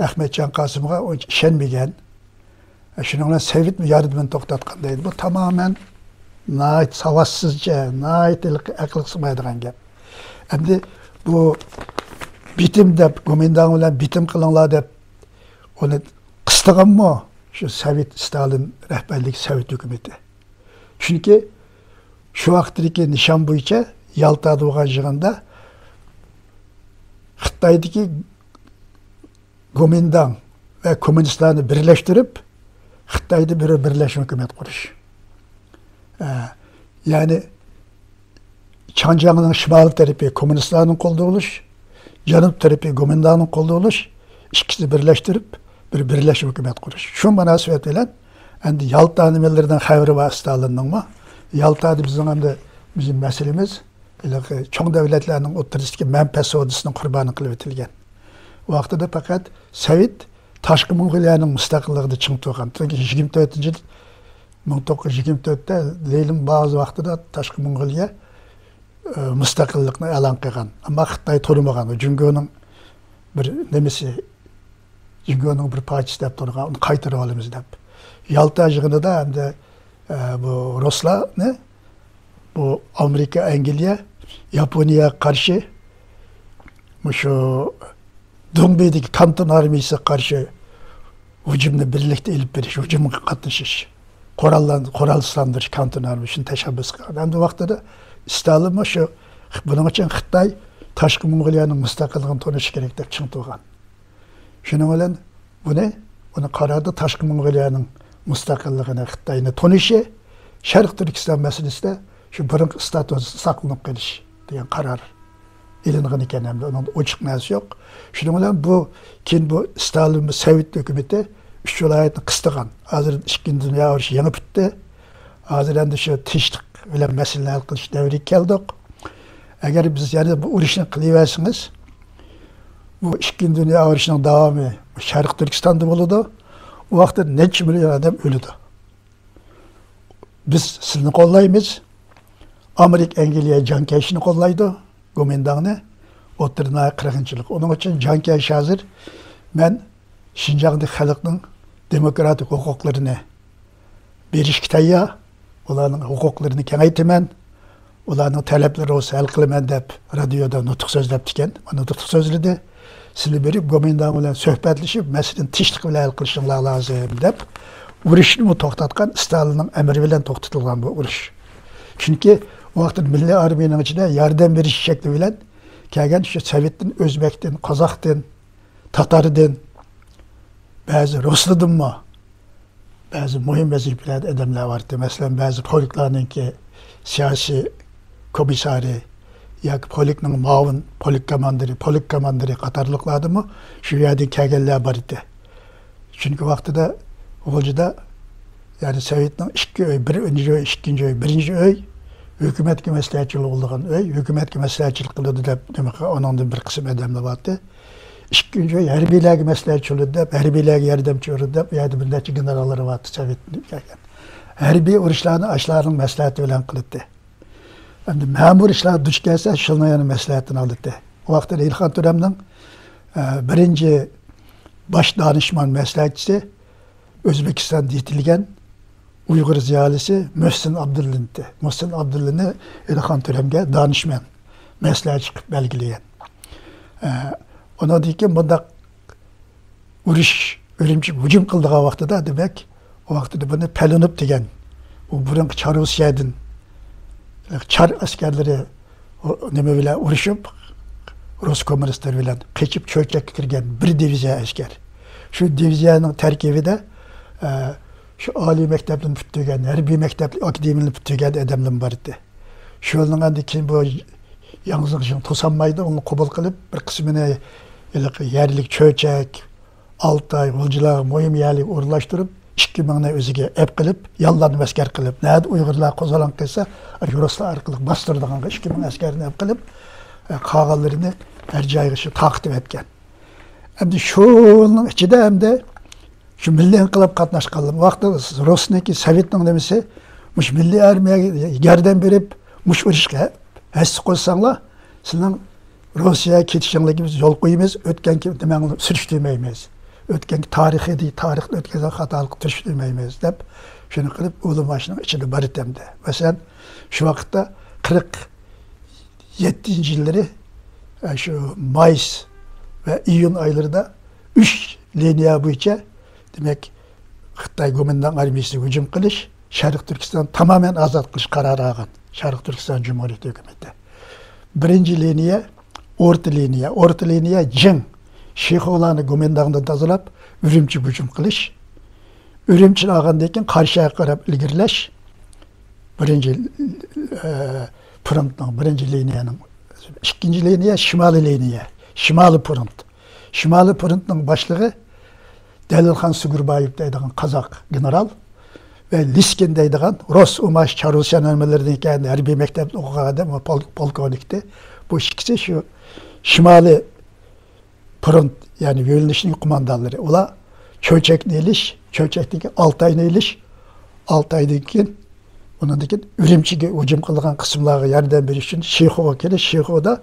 ئەخمەتجان قاسىمغا ئۇنچە ئىشەنمىگەن. شۇنىڭ بىلەن سوۋېتمۇ ياردىمىنى توختاتقان دەيدۇ. بۇ تامامەن ناھايىتى ساۋاتسىزچە، ناھايىتى ئەقىلگە سىغمايدىغان گەپ. ئەمدى بۇ بېتىم دەپ، گومىنداڭ بىلەن بېتىم قىلىڭلار دەپ، ئۇنى قىستىغانمۇ شۇ سوۋېت، ستالىن رەھبەرلىك سوۋېت ھۆكۈمىتى. چۈنكى شۇ ۋاقىتتىكى نىشان بويىچە يالتادا بولغان يىغىندا خىتايدىكى گومىنداڭ ۋە كوممۇنىستلارنى بىرلەشتۈرۈپ، خىتايدا بىر بىرلەشمە ھۆكۈمەت قۇرۇش. ئە، يەنى چاڭجياڭنىڭ شىمالىي تەرىپى كوممۇنىستلارنىڭ قولىدا بولۇش، جەنۇب تەرىپى گومىنداڭنىڭ قولىدا بولۇش، ئىككىسىنى بىرلەشتۈرۈپ، بىر بىرلەشمە ھۆكۈمەت قۇرۇش. شۇ مۇناسىۋەت بىلەن ئەمدى يالتا نېمىلىرىدىن خەۋىرى بار ستالىننىڭمۇ؟ يالتادا بىزنىڭ ئەمدى بىزنىڭ مەسىلىمىز ھېلىقى چوڭ دۆلەتلەرنىڭ ئوتتۇرىسىدىكى مەنپەئەت سودىسىنىڭ قۇربانى قىلىۋېتىلگەن. ئۇ ۋاقتىدا پەقەت سوۋېت تاشقى موڭغۇلىيەنىڭ مۇستەقىللىقىدا چىڭ تۇرغان. چۈنكى يىگىرمە تۆتىنچى يىل، مىڭ توققۇز يۈز يىگىرمە تۆتتە لېنىن بازا ۋاقتىدا تاشقى موڭغۇلىيە، ئە، مۇستەقىللىقنى ئېلان قىلغان. ئەمما خىتاي تونۇمىغان. جۇڭگونىڭ بىر نېمىسى، جۇڭگونىڭ بىر پارچىسى دەپ تۇرغان، ئۇنى قايتۇرۇۋالىمىز دەپ. يالتا يىغىنىدا ئەمدى، ئە، بۇ رۇسلارنى، بۇ ئامېرىكا، ئەنگلىيە، ياپونىيەگە قارشى مۇشۇ دۇڭبىدىكى كانتون ئارمىيىسىغا قارشى ھۇجۇمنى بىرلىكتە ئېلىپ بېرىش، ھۇجۇمغا قاتنىشىش، قوراللان-، قورالسىزلاندۇرۇش كانتون ئارمىيىسىنى تەشەببۇس قىلغان. ئەمدى ۋاقتىدا ستالىنمۇ شۇ، بۇنىڭ ئۈچۈن خىتاي تاشقى موڭغۇلىيەنىڭ مۇستەقىللىقىنى تونۇشى كېرەك دەپ چىڭ تۇرغان. شۇنىڭ بىلەن بۇنى، بۇنى قاراردا تاشقى موڭغۇلىيەنىڭ مۇستەقىللىقىنى، خىتاينى تونۇشى، شەرقىي تۈركىستان مەسىلىسىدە شۇ بۇرۇنقى ستاتۇسى ساقلىنىپ قېلىش دېگەن قارار ئېلىنغان ئىكەن. ئەمدى ئۇنىڭدا ئوچۇق نەرسە يوق. شۇنىڭ بىلەن بۇ، كېيىن بۇ ستالىن، سوۋېت ھۆكۈمىتى ئۈچ ۋىلايەتنى قىستىغان. ھازىر ئىككىنچى دۇنيا ئۇرۇشى يېڭى پۈتتى. ھازىر ئەمدى شۇ تىنچلىق بىلەن مەسىلىنى ھەل قىلىش دەۋرىگە كەلدۇق. ئەگەر بىز يەنە بۇ ئۇرۇشنى قىلىۋەرسىڭىز، بۇ ئىككىنچى دۇنيا ئۇرۇشىنىڭ داۋامى شەرقىي تۈركىستاندا بولىدۇ. ئۇ ۋاقىتتا نەچچە مىليون ئادەم ئۆلىدۇ. بىز سىزنى قوللايمىز. ئامېرىكا، ئەنگلىيە جان كەشنى قوللايدۇ، گومىنداڭنى. ئوتتۇرا ناھىيە قىرغىنچىلىق. ئۇنىڭ ئۈچۈن جان كەش ھازىر، مەن شىنجاڭدىكى خەلقنىڭ دېموكراتىك ھوقۇقلىرىنى بېرىشكە تەييار، ئۇلارنىڭ ھوقۇقلىرىنى كېڭەيتىمەن، ئۇلارنىڭ تەلەپلىرى بولسا ھەل قىلىمەن دەپ رادىيودا نۇتۇق سۆزلەپتىكەن. نۇتۇق سۆزلىدى. سىلى بېرىپ گومىنداڭ بىلەن سۆھبەتلىشىپ، مەسىلىنى تىنچلىق بىلەن ھەل قىلىشىڭلار لازىم دەپ، ئۇرۇشنىمۇ توختاتقان، ستالىننىڭ ئەمرى بىلەن توختىتىلغان بۇ ئۇرۇش. چۈنكى ئۇ ۋاقىتتا مىللىي ئارمىيىنىڭ ئىچىدە ياردەم بېرىش شەكلى بىلەن كەلگەن شۇ سوۋېتتىن، ئۆزبەكتىن، قازاقتىن، تاتاردىن، بەزى رۇسلاردىنمۇ بەزى مۇھىم ۋەزىپىلەردە ئادەملەر بار ئىدى. مەسىلەن، بەزى پولكلارنىڭكى سىياسىي كومىسسارى ياكى پولكنىڭ مۇئاۋىن پولك كوماندىرى، پولك كوماندىرى قاتارلىقلاردىمۇ شۇ يەردىن كەلگەنلەر بار ئىدى. چۈنكى ۋاقتىدا غۇلجىدا، يەنى سوۋېتنىڭ ئىككى ئۆي، بىرىنچى ئۆي، ئىككىنچى ئۆي، بىرىنچى ئۆي ھۆكۈمەتكە مەسلىھەتچىلىك بولىدىغان ئۆي، ھۆكۈمەتكە مەسلىھەتچىلىك قىلىدۇ دەپ نېمە قىلغان، ئۇنىڭدىن بىر قىسىم ئادەملەر بارتى. ئىككىنچى ئۆي ھەربىيلەرگە مەسلىھەتچى بولىدۇ دەپ، ھەربىيلەرگە ياردەمچى بولىدۇ دەپ، ئۇ يەردە بىر نەچچە گېنېراللىرى بارتى سوۋېتتىن كەلگەن. ھەربىي ئۇرۇشلارنى ئاشۇلارنىڭ مەسلىھەتى بىلەن قىلاتتى. ئەمدى مەمۇرىي ئىشلارغا دۇچ كەلسە، شۇنىڭ يەنە مەسلىھەتىنى ئالاتتى. ئۇ ۋاقىتتا ئېلىخان تۆرەمنىڭ، ئە، بىرىنچى باش دانىشمان مەسلىھەتچىسى ئۆزبېكىستاندا يېتىلگەن ئۇيغۇر زىيالىيسى مۇھسىن ئابدۇللىنتى. مۇھسىن ئابدۇللىنى ئېلىخان تۆرەمگە دانىشمەن، مەسلىھەتچى قىلىپ بەلگىلىگەن. ئە، ئۇنىڭدىن كېيىن بۇنداق ئۇرۇش، ئۈرۈمچىگە ھۇجۇم قىلىدىغان ۋاقتىدا، دېمەك، ئۇ ۋاقتىدا بۇنى پەلۇنوف دېگەن، ئۇ بۇرۇنقى چاررۇسىيەدىن چار ئەسكەرلىرى ئۇ نېمە بىلەن ئۇرۇشۇپ، رۇس كوممۇنىستلىرى بىلەن قېچىپ چۆچەككە كىرگەن بىر دىۋىزىيە ئەسكەر. شۇ دىۋىزىيەنىڭ تەركىبىدە، ئە، شۇ ئالىي مەكتەپنى پۈتتۈرگەن، ھەربىي مەكتەپ ئاكادېمىيىنى پۈتتۈرگەن ئادەملىرىمۇ بار ئىدى. شۇنىڭ ئاندىن كېيىن بۇ ياڭ زېڭشىڭ توسالمايدۇ، ئۇنى قوبۇل قىلىپ، بىر قىسمىنى ھېلىقى يەرلىك چۆچەك، ئالتاي، غۇلجىلارغا مۇھىم يەرلەرگە ئورۇنلاشتۇرۇپ، ئىككى مىڭنى ئۆزىگە ئەپ قىلىپ، ياللانما ئەسكەر قىلىپ، نەدە ئۇيغۇرلار قوزغىلاڭ قىلسا، ئاشۇ رۇسلار ئارقىلىق باستۇرىدىغانغا ئىككى مىڭ ئەسكەرنى ئەپ قىلىپ، ئە، قالغانلىرىنى ھەر جايغا شۇ تارقىتىۋەتكەن. ئەمدى شۇنىڭ ئىچىدە ئەمدى شۇ مىللىي ئىنقىلاب قاتناشقانلار، بۇ ۋاقىتتا رۇسنىڭكى، سوۋېتنىڭ نېمىسى، مۇشۇ مىللىي ئارمىيەگە ياردەم بېرىپ، مۇشۇ ئۇرۇشقا ھەسسە قوشساڭلار، سىلەرنىڭ روسىيەگە كېتىشىڭلارغا بىز يول قويىمىز، ئۆتكەن نېمەڭلارنى سۈرۈشتۈرمەيمىز. ئۆتكەن تارىخىي، تارىخنى ئۆتكەزگەن خاتالىققا تۈشۈرمەيمىز دەپ، شۇنى قىلىپ، ئۇلىماشنىڭ ئىچىدە بار ئىدى ئەمدى. مەسىلەن، شۇ ۋاقىتتا قىرىق يەتتىنچى يىللىرى، ئە، شۇ مايس ۋە ئىيۇن ئايلىرىدا ئۈچ لىنىيە بويىچە، دېمەك، خىتاي گومىنداڭ ئارمىيىسىغا ھۇجۇم قىلىش، شەرقىي تۈركىستاننى تامامەن ئازاد قىلىش قارارى ئالغان شەرقىي تۈركىستان جۇمھۇرىيىتى ھۆكۈمىتى. بىرىنچى لىنىيە، ئورتا لىنىيە. ئورتا لىنىيە جىڭ، شىخۇلارنى گومىنداڭدىن تازىلاپ، ئۈرۈمچىگە ھۇجۇم قىلىش. ئۈرۈمچىنى ئالغاندىن كېيىن، قاراشىگە قاراپ ئىلگىرىلەش. بىرىنچى، ئە، فرونتنىڭ، بىرىنچى لىنىيەنىڭ. ئىككىنچى لىنىيە، شىمالىي لىنىيە. شىمالىي فرونت. شىمالىي فرونتنىڭ باشلىقى دەلىلخان سۇگۇربايېۋ دەيدىغان قازاق گېنېرال ۋە لىسكىن دەيدىغان روس ئۇماش چارۋىسىيان نېمىلىرىدىن كەلگەن ھەربىي مەكتەپتە ئوقۇغان ئادەم، پول-، پولكوۋنىكتى. بۇ ئىككىسى شۇ شىمالىي فرونت، يەنى يۆنىلىشنىڭ قوماندانلىرى. ئۇلار چۆچەكنى ئېلىش، چۆچەكتىن كېيىن ئالتاينى ئېلىش، ئالتايدىن كېيىن، ئۇنىڭدىن كېيىن ئۈرۈمچىگە ھۇجۇم قىلىدىغان قىسىملارغا ياردەم بېرىش ئۈچۈن شىخۇغا كېلىش، شىخۇدا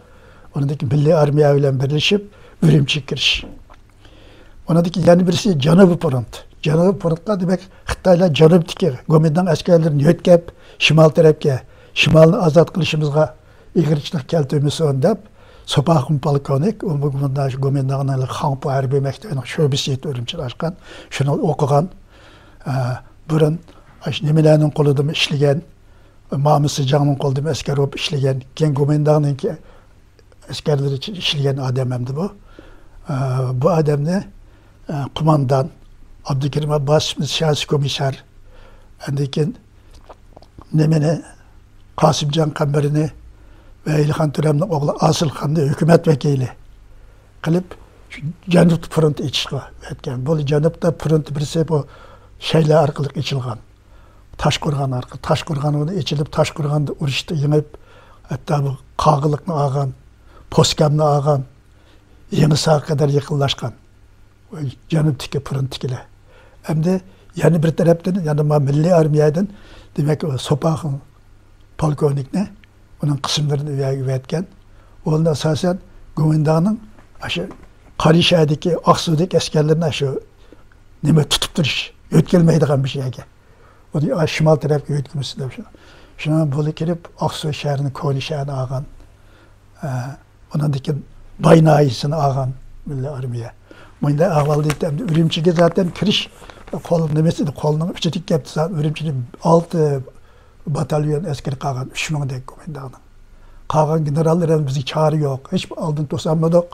ئۇنىڭدىن كېيىن مىللىي ئارمىيە بىلەن بىرلىشىپ ئۈرۈمچىگە كىرىش. ئۇنىڭدىن كېيىن يەنە بىرسى جەنۇبىي فرونت. جەنۇبىي فرونتقا، دېمەك، خىتايلار جەنۇبتىكى گومىنداڭ ئەسكەرلىرىنى يۆتكەپ، شىمال تەرەپكە، شىمالنى ئازاد قىلىشىمىزغا ئېغىرچىلىق كەلتۈرمىسۇن دەپ، سوپاخۇن پولكوۋنىك، ئۇ بۇ-، بۇنداق شۇ گومىنداڭنىڭ خاڭپۇ ھەربىي مەكتىپىنىڭ شۆبىسى ئۈرۈمچىدە ئاچقان، شۇنى ئوقۇغان. ئە، بۇرۇن ئاشۇ نېمىلەرنىڭ قولىدىمۇ ئىشلىگەن، مامۇ سىجاڭنىڭ قولىدىمۇ ئەسكەر بولۇپ ئىشلىگەن، كېيىن گومىنداڭنىڭكى ئەسكەرلىرى ئۈچۈن ئىشلىگەن ئادەم ئەمدى بۇ. ئە، بۇ ئادەمنى، ئە، قوماندان ئابدۇكېرىم ئابباسوۋنى سىياسىي كومىسسار، ئاندىن كېيىن نېمىنى، قاسىمجان قەمبىرىنى ۋە ئېلىخان تۆرەمنىڭ ئوغلى ئاسىلخاننى ھۆكۈمەت ۋەكىلى قىلىپ، شۇ جەنۇبتا فرونت ئېچىشقا ئۆتكەن. بۇ جەنۇبتا فرونت بىرسى بۇ شەيلە ئارقىلىق ئېچىلغان. تاشقورغان ئارقىلىق، تاشقورغان ئېچىلىپ، تاشقورغاندا ئۇرۇشتا يېڭىپ، ھەتتا بۇ قاغىلىقنى ئالغان، پوسكامنى ئالغان، يېڭىساغا قەدەر يېقىنلاشقان. جەنۇبتىكى فرونتتىكىلەر. ئەمدى يەنە بىر تەرەپتىن، يەنە ما مىللىي ئارمىيەدىن، دېمەك، ئۇ سوپاخۇن پولكوۋنىكنى، ئۇنىڭ قىسىملىرىنى ئۇ يەرگە ئەۋەتكەن. ئۇنى ئاساسەن گومىنداڭنىڭ ئاشۇ قاراشىدىكى، ئاقسۇدىكى ئەسكەرلىرىنى ئاشۇ نېمە تۇتۇپ تۇرۇش، يۆتكەلمەيدىغان بىر يەرگە. ئۇنى شىمال تەرەپكە يۆتكىمىسۇن دەپ شۇ. شۇنىڭ بىلەن بىللە كېلىپ، ئاقسۇ شەھىرىنى، كونا شەھىرىنى ئالغان. ئە، ئۇنىڭدىن كېيىن باي ناھىيەسىنى ئالغان مىللىي ئارمىيە. مۇنداق ئەھۋالدا ئەمدى ئۈرۈمچىگە زاتەن كىرىش قول نېمىسى ئىدى، قولنىڭ ئۈچىدىكى گەپتى. ئۈرۈمچىدە ئالتە باتاليون ئەسكىرى قالغان، ئۈچ مىڭدەك گومىنداڭنىڭ. قالغان گېنېراللار ھەم بىزگە چارە يوق. ھېچ ئالدىن توسالمىدۇق.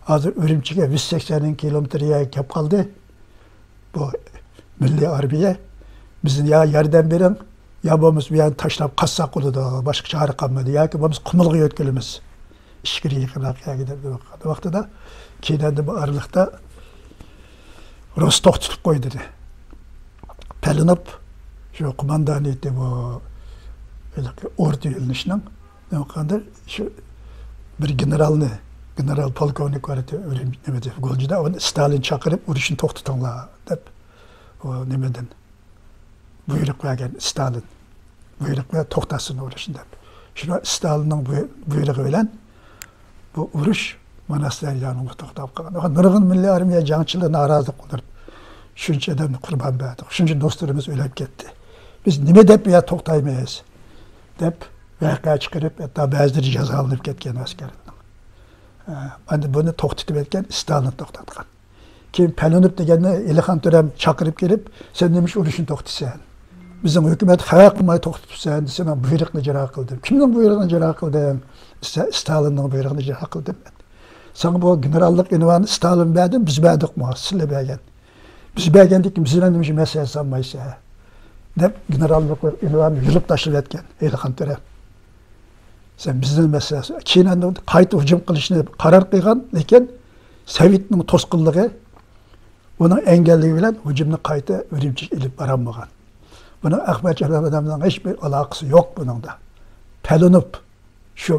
ھازىر ئۈرۈمچىگە يۈز سەكسەن كىلومېتىر يەرگە كەپ قالدى. بۇ مىللىي ئارمىيە بىزنى يا ياردەم بېرىڭ، يا بولمىسا بۇ يەرنى تاشلاپ قاچساق بولىدۇ، باشقا چارە قالمىدى، ياكى بولمىسا قۇمۇلغا يۆتكىلىمىز. ئىچكىرى يېقىنراق يەرگە دەپ ۋاقتىدا، كېيىن ئەمدى بۇ ئارىلىقتا روس توختىتىپ قوي دېدى. پەلۇنوف شۇ قوماندان ئىدى بۇ ھېلىقى ئورتا يۆنىلىشنىڭ. نېمە قىلغاندۇر، شۇ بىر گېنېرالنى، گېنېرال پولكوۋنىك بار ئىدى، ئۈرۈم-، نېمىدە، گۇلجىدا، ئۇنى ستالىن چاقىرىپ، ئۇرۇشنى توختىتىڭلار دەپ، ئۇ نېمىدىن بۇيرۇق بەرگەن، ستالىن بۇيرۇق بەرگەن، توختاتسۇن ئۇرۇشنى دەپ. شۇ ستالىننىڭ بۇي-، بۇيرۇقى بىلەن بۇ ئۇرۇش ماناس دەريانىڭدا توختاپ قالغان. نۇرغۇن مىللىي ئارمىيە جەڭچىلىرى نارازىلىق بىلدۈرۈپ، شۇنچە ئادەمنى قۇربان بەردۇق، شۇنچە دوستلىرىمىز ئۆلۈپ كەتتى. بىز نېمە دەپ بۇ يەردە توختايمىز؟ دەپ ۋەقە چىقىرىپ، ھەتتا بەزىلىرى جازالىنىپ كەتكەن ئەسكەرلەرنىڭ. ئە، ئەمدى بۇنى توختىتىۋەتكەن ستالىن توختاتقان. كېيىن پەلۇنوف دېگەننى ئېلىخان تۆرەم چاقىرىپ كېلىپ، سەن نېمە ئۈچۈن ئۇرۇشنى توختىتىسەن؟ بىزنىڭ ھۆكۈمەت خەۋەر قىلماي توختىتىپسەن، دېسە، مەن بۇيرۇقنى ئىجرا قىلدىم. كىمنىڭ بۇيرۇقىنى ئىجرا قىلدىڭ؟ دېسە، ستالىننىڭ بۇيرۇقىنى ئىجرا قىلدىم. ساڭا بۇ گېنېراللىق ئۇنۋاننى ستالىن بەردى، بىز بەردۇقمۇ؟ سىلەر بەرگەن. بىز بەرگەندىن كېيىن بىز بىلەن نېمە ئۈچۈن مەسلىھەت سالمايسەن؟ دەپ گېنېراللىق ئۇنۋاننى يۇلۇپ تاشلىۋەتكەن ئېلىخان تۆرە. سەن بىزنىڭ مەسىلىسى. كېيىن ئەمدى قايتا ھۇجۇم قىلىشنى قارار قىلغان، لېكىن سوۋېتنىڭ توسقۇنلۇقى ئۇنىڭ ئەنگەللىكى بىلەن ھۇجۇمنى قايتا ئۈرۈمچىگە ئېلىپ بارالمىغان. بۇنىڭ ئەخمەتجان ئادەمنىڭ ھېچبىر ئالاقىسى يوق بۇنىڭدا. پەلۇنوف شۇ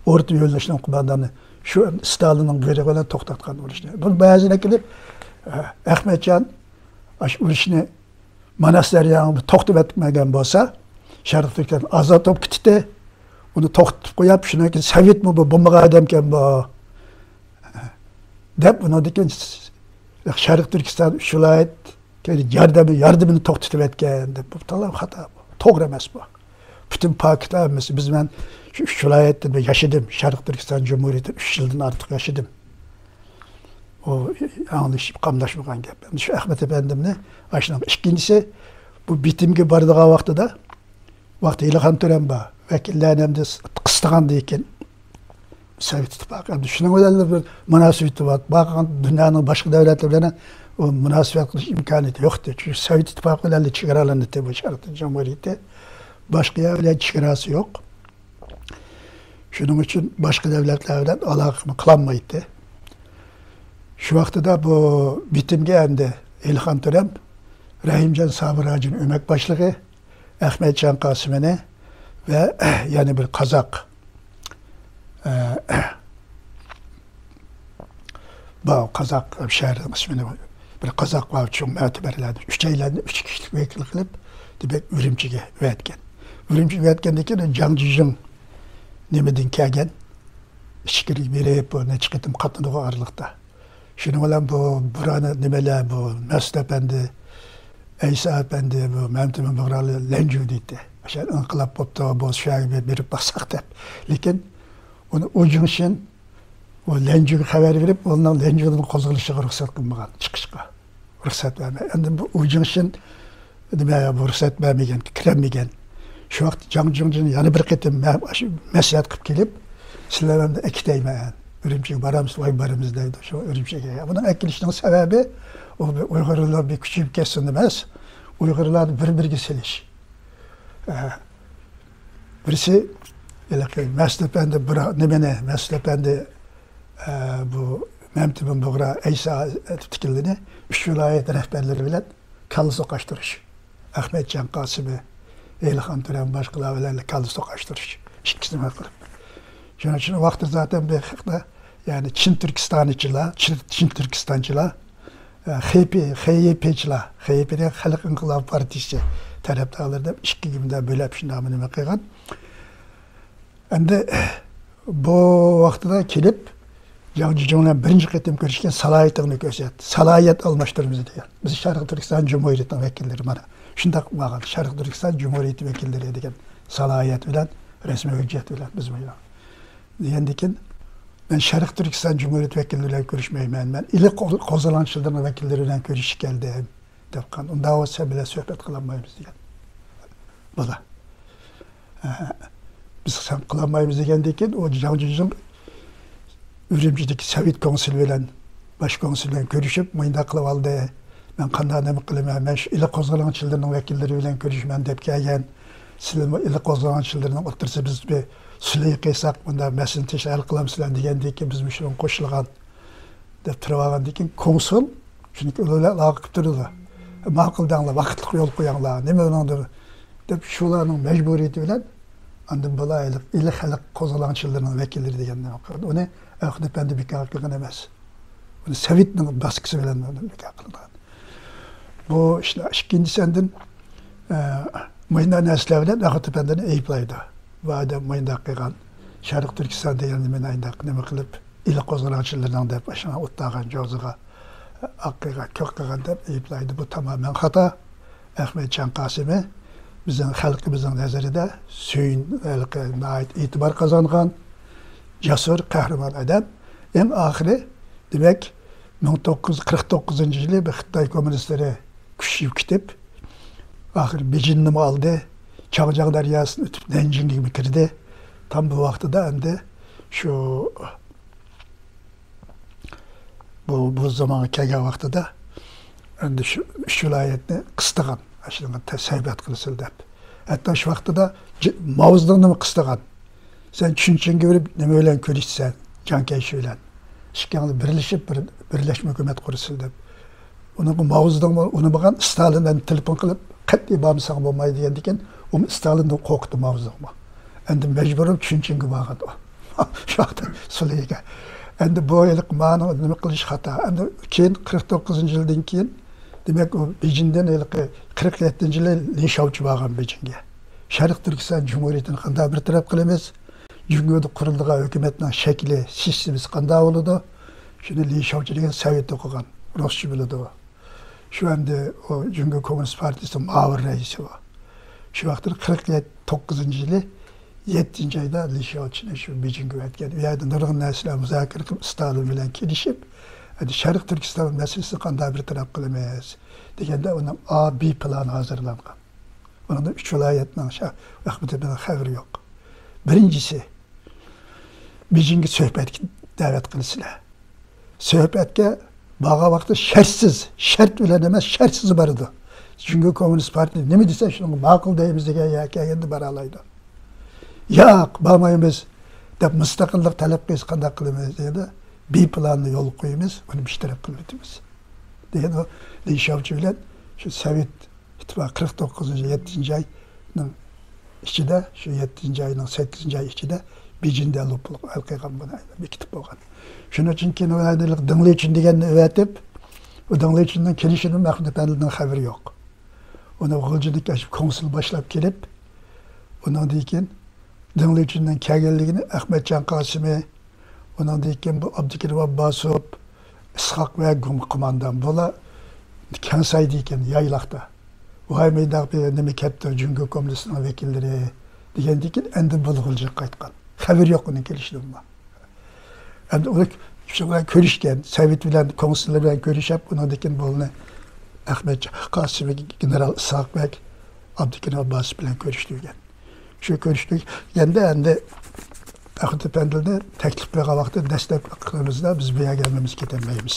ئورتا يۆنىلىشنىڭ قوماندانى شۇ ستالىننىڭ بۇيرۇقى بىلەن توختاتقان ئۇرۇشنى. بۇنى بەزىلەر كېلىپ، ئە، ئەخمەتجان ئاشۇ ئۇرۇشنى ماناس دەرياسىدا توختىتىۋەتمىگەن بولسا، شەرقىي تۈركىستان ئازاد بولۇپ كېتىتتى. ئۇنى توختىتىپ قويۇپ، شۇنىڭ كېيىن سوۋېتمۇ بۇ بولمىغان ئادەمكەن بۇ، دەپ، ئۇنىڭدىن كېيىن شەرقىي تۈركىستان ئۈچ ۋىلايەت ياردەمنى، ياردىمىنى توختىتىۋەتكەن دەپ، بۇ تالاپ خاتا، بۇ توغرا ئەمەس بۇ. پۈتۈن پاكىت ھەممىسى، بىز، مەن شۇ ئۈچ ۋىلايەتتە ياشىدىم. شەرقىي تۈركىستان جۇمھۇرىيىتىدە ئۈچ يىلدىن ئارتۇق ياشىدىم. ئۇ ئاڭلىشىپ قاملاشمىغان گەپ. ئەمدى شۇ ئەخمەت ئەپەندىمنى ئاشۇنىڭ ئىككىنچىسى، بۇ بىتىمگە بارىدىغان ۋاقتىدا، ۋاقتى ئىلھام تۆرەم بار. ۋەكىللەرنى ئەمدى قىستىغاندىن كېيىن، سوۋېت ئىتتىپاقى ئەمدى شۇنىڭ بىلەن بىر مۇناسىۋىتى بار. بارغان دۇنيانىڭ باشقا دۆلەتلىرى بىلەن ئۇ مۇناسىۋەت قىلىش ئىمكانىيىتى يوق ئىدى. چۈنكى سوۋېت ئىتتىپاقى بىلەن چېگرالىنىدۇ بۇ شەرقىي جۇمھۇرىيىتى. باشقا يەر بىلەن چېگراسى يوق. شۇنىڭ ئۈچۈن باشقا دۆلەتلەر بىلەن ئالاقە قىلالمايتتى. شۇ ۋاقتىدا بۇ بىتىمگە ئەمدى ئىلھام تۆرەم، رەھىمجان سابىر ھاجىنى ئۆمەك باشلىقى، ئەخمەتجان قاسىمىنى ۋە يەنە بىر قازاق، ئە، بۇ قازاق شەھىرىنىڭ ئىسمىنى، بىر قازاق بار، چوڭ مۆتىبەرلەردىن ئۈچەيلەننى ئۈچ كىشىلىك ۋەكىل قىلىپ، دېمەك، ئۈرۈمچىگە ئەۋەتكەن. ئۈرۈمچىگە ئەۋەتكەندىن كېيىن جاڭ جىجىڭ نېمىدىن كەلگەن؟ ئىچكىرىگە بېرىپ، بۇ نەچچە قېتىم قاتنىدىغۇ ئارىلىقتا. شۇنىڭ بىلەن بۇ بۇرانى نېمىلەر، بۇ مەسۇت ئەپەندى، ئەيسا ئەپەندى، بۇ مەمتىمىن بۇغرالى لەنجۇ دەيتتى. ئاشۇ ئىنقىلاب بوپتۇ، بۇ شۇ يەرگە بېرىپ باقساق دەپ. لېكىن ئۇنى ئۇ جىڭشىن ئۇ لەنجۇگە خەۋەر بېرىپ، ئۇنىڭ لەنجۇدىن قوزغىلىشىغا رۇخسەت قىلمىغان، چىقىشقا رۇخسەت بەرمەي. ئەمدى بۇ ئۇ جىڭشىن نېمە، بۇ رۇخسەت بەرمىگەن، كىرەلمىگەن. شۇ ۋاقىت جاڭ جىڭجىن يەنە بىر قېتىم مە-، ئاشۇ مەسلىھەت قىلىپ كېلىپ، سىلەرنى ئەكېتەي مەن، ئۈرۈمچىگە بارامسىز؟ ۋاي، بارىمىز دەيدۇ، شۇ ئۈرۈمچىگە. بۇنىڭ ئەكېلىشنىڭ سەۋەبى، ئۇ ئۇيغۇرلار بىر كۈچىيىپ كەتسۇن ئەمەس، ئۇيغۇرلارنى بىر بىرىگە سېلىش. ئە، بىرسى، ھېلىقى مەسۇت ئەپەندى بىر نېمىنى، مەسۇت ئەپەندى، ئە، بۇ مەمتىمىن بۇغرا، ئەيسا ئەتىپ تىكىلدىنى ئۈچ ۋىلايەت رەھبەرلىرى بىلەن كاللا سوقاشتۇرۇش. ئەخمەتجان قاسىمى، ئېلىخان تۆرەم باشقىلار بىلەن كاللا سوقاشتۇرۇش. ئىككىسىنى ھەل قىلىپ. شۇنىڭ ئۈچۈن ۋاقتى زاتەن بۇ ھەقتە، يەنى چىن تۈركىستانچىلار، چىن، چىن تۈركىستانچىلار، ئە، خېيپى، خېيپىچىلار، خېيپىنى خەلق ئىنقىلابى پارتىيىسى تەرەپدارلىرى دەپ ئىككىگە مۇنداق بۆلۈپ شۇنداق نېمە قىلغان. ئەمدى بۇ ۋاقتىدا كېلىپ، جاڭ جىجىڭ بىلەن بىرىنچى قېتىم كۆرۈشكەن، سالاھىيىتىڭنى كۆرسەت. سالاھىيەت ئالماشتۇرىمىز دېگەن. بىز شەرقىي تۈركىستان جۇمھۇرىيىتىنىڭ ۋەكىللىرى مانا. شۇنداق بولغان، شەرقىي تۈركىستان جۇمھۇرىيىتى ۋەكىللىرى دېگەن سالاھىيەت بىلەن، رەسمىي ھۆججەت بىلەن بىز بۇ يەردە. دېگەندىكىن، مەن شەرقىي تۈركىستان جۇمھۇرىيىتى ۋەكىللىرى بىلەن كۆرۈشمەيمەن. مەن ئىلى قوز-، قوزغىلاڭچىلىرىنىڭ ۋەكىللىرى بىلەن كۆرۈشۈشكە كەلدىم، دەپ قالغان. ئۇنداق بولسا سەن بىلەن سۆھبەت قىلالمايمىز دېگەن. بولدى. ئە، بىز سەن قىلالمايمىز دېگەندىن كېيىن، ئۇ جاڭ جىجىڭ ئۈرۈمچىدىكى سوۋېت كونسۇلى بىلەن، باش كونسۇل بىلەن كۆرۈشۈپ، مۇنداق قىلىپ ئالدى. مەن قانداق نېمە قىلىمەن؟ مەن شۇ ئىلى قوزغىلاڭچىلىرىنىڭ ۋەكىللىرى بىلەن كۆرۈشىمەن دەپ كەلگەن. سىلىرمۇ ئىلى قوزغىلاڭچىلىرىنىڭ ئوتتۇرىسىدا بىز بىر سۈلھى قىلساق، مۇنداق مەسىلىنى تېز ھەل قىلامسىلەر دېگەندىن كېيىن، بىزمۇ شۇنىڭغا قوشۇلغان. دەپ تۇرۇۋالغاندىن كېيىن، كونسۇل، چۈنكى ئۇلار بىلەن ئالاقە قىلىپ تۇرىدۇ. ماقۇل دەڭلار، ۋاقىتلىق يول قويۇڭلار، نېمە ئۇنىڭدۇر، دەپ شۇلارنىڭ مەجبۇرىيىتى بىلەن ئاندىن بۇلار ئىلى خەلق قوزغىلاڭچىلىرىنىڭ ۋەكىللىرى دېگەن نېمە قىلغان. ئۇنى ئەخۇن ئەپەندى بىكار قىلغان ئەمەس. ئۇنى سوۋېتنىڭ باسقۇسى بىلەن بىكار قىلغان. بۇ ئىشلار ئىككىنچى سەندىن، ئە، مۇنداق نەرسىلەر بىلەن ئەخۇن ئەپەندىنى ئەيىبلەيدۇ. بۇ ئادەم مۇنداق قىلغان، شەرقىي تۈركىستان دېگەن نېمىنى ئاينداق نېمە قىلىپ، ئىلى قوزغىلاڭچىلىرىنىڭ دەپ ئاشۇ ئوت تاغان جوزىغا ئاق قىلغان، كۆك قىلغان دەپ ئەيىبلەيدۇ. بۇ تامامەن خاتا. ئەخمەتجان قاسىمى بىزنىڭ خەلقىمىزنىڭ نەزىرىدە سۆيۈن-، ھېلىقى ناھايىتى ئېتىبار قازانغان، جەسۇر، قەھرىمان ئادەم. ئەڭ ئاخىرى، دېمەك، مىڭ توققۇز يۈز قىرىق توققۇزىنچى يىلى بىر خىتاي كوممۇنىستلىرى كۈچىيىپ كېتىپ، ئاخىرى بېيجىڭنىمۇ ئالدى، چاڭجياڭ دەرياسىدىن ئۆتۈپ نەنجىڭگىمۇ كىردى. تام بۇ ۋاقتىدا ئەمدى شۇ بۇ، بۇ زامانغا كەلگەن ۋاقتىدا ئەمدى شۇ ئۈچ ۋىلايەتنى قىستىغان، ئاشۇنىڭغا سەۋبەت قىلسىلا دەپ. ھەتتا شۇ ۋاقتىدا ج-، ماۋزېدۇڭنىمۇ قىستىغان. سەن چۈنچىڭگە بېرىپ نېمە بىلەن كۆرۈشىسەن؟ جاڭ كەيشى بىلەن. ئىككىڭلار بىرلىشىپ بىر بىرلەشمە ھۆكۈمەت قۇرىسىلا دەپ. ئۇنىڭغا ماۋزېدۇڭمۇ ئۇنىمىغان، ستالىندىن تېلېفون قىلىپ، قەتئىي بارمىساڭ بولمايدۇ دېگەندىكىن، ئۇمۇ ستالىندىن قورقۇتتى ماۋزېدۇڭمۇ. ئەمدى مەجبۇرىي چۈنچىڭگە بارغان ئۇ. شۇ ۋاقىتتا سۇلىگە. ئەمدى بۇ ھېلىقى مانىڭ نېمە قىلىش خاتا. ئەمدى كېيىن قىرىق توققۇزىنچى يىلدىن كېيىن، دېمەك، ئۇ بېيجىڭدىن ھېلىقى قىرىق يەتتىنچى يىلى لى شاۋچى بارغان بېيجىڭگە. شەرقىي تۈركىستان جۇمھۇرىيىتىنى قانداق بىر تەرەپ قىلىمىز؟ جۇڭگودا قۇرۇلىدىغان ھۆكۈمەتنىڭ شەكلى، سىستېمىسى قانداق بولىدۇ؟ شۇنى لى شاۋچى دېگەن سوۋېتتا ئوقۇغان. رۇسچە بىلىدۇ. شۇ ئەمدى ئۇ جۇڭگو كوممۇنىست پارتىيىسىنىڭ مۇئاۋىن رەئىسى بۇ. شۇ ۋاقىتتا قىرىق توققۇزىنچى يىلى يەتتىنچى ئايدا لى شياۋچىنى شۇ بېيجىڭگە ئەۋەتكەن. ئۇ يەردە نۇرغۇن نەرسىلەر مۇزاكىرە قىلىپ، ستالىن بىلەن كېلىشىپ، ئەمدى شەرقىي تۈركىستان مەسىلىسىنى قانداق بىر تەرەپ قىلىمىز دېگەندە، ئۇنىڭ ئا، بى پىلانى ھازىرلانغان. ئۇنىڭدا ئۈچ ۋىلايەتنىڭ شا-، ئەخمىتىدىن خەۋىرى يوق. بىرىنچىسى، بېيجىڭگە سۆھبەتكە دەۋەت قىلىسىلەر. سۆھبەتكە بارغان ۋاقىتتا شەرتسىز، شەرت بىلەن ئەمەس، شەرتسىز بارىدۇ. جۇڭگو كوممۇنىست پارتىيە نېمە دېسە، شۇنىڭغا ماقۇل دەيمىز دېگەن يەرگە كەلگەندە بارالايدۇ. ياق، بارمايمىز دەپ مۇستەقىللىق تەلەپ قىلسا قانداق قىلىمىز دېگەندە، بى پىلاننى يولغا قويىمىز، ئۇنى بىر تەرەپ قىلىۋېتىمىز، دېگەن ئۇ لى شياۋچى بىلەن شۇ سوۋېت ئىتتىپاق قىرىق توققۇزىنچى يىل يەتتىنچى ئاينىڭ ئىچىدە، شۇ يەتتىنچى ئاينىڭ سەككىزىنچى ئاي ئىچىدە بېيجىڭدا ھەل قىلغان، بۇنى بېكىتىپ بولغان. شۇنىڭ ئۈچۈن كېيىن دېڭ لىچۈن دېگەننى ئەۋەتىپ، ئۇ دېڭ لىچۈننىڭ كېلىشىدىن ئەخمەت ئەپەندىدىن خەۋىرى يوق. ئۇنى غۇلجىدىكى ئاشۇ كونسۇل باشلاپ كېلىپ، ئۇنىڭدىن كېيىن دېڭ لىچۈننىڭ كەلگەنلىكىنى ئەخمەتجان قاسىمى، ئۇنىڭدىن كېيىن بۇ ئابدۇكېرىم ئابباسوف، ئىسھاق ۋە گۇڭ قوماندان، بۇلار كەڭسايدا ئىكەن، يايلاقتا. ۋاي، مۇنداق بىر نېمە كەپتۇ، جۇڭگو كوممۇنىستىنىڭ ۋەكىللىرى، دېگەندىن كېيىن ئەندىن بۇ غۇلجىغا قايتقان. خەۋىرى يوق ئۇنىڭ كېلىشىدىنمۇ. ئەمدى ئۇلار شۇ بىلەن كۆرۈشكەن، سوۋېت بىلەن، كونسۇللار بىلەن كۆرۈشۈپ، ئۇنىڭدىن كېيىن بۇنى ئەخمەت قاسىمى، گېنېرال ئىسھاق بەگ، ئابدۇكېرىم ئابباسوف بىلەن كۆرۈشتۈرگەن. شۇ كۆرۈشتۈرگەندە ئەمدى ئەخمەت ئەپەندىنى تەكلىپ قىلغان ۋاقىتتا دەسلەپ قىلىمىزدا، بىز بۇ يەرگە ھەممىمىز كېتەلمەيمىز.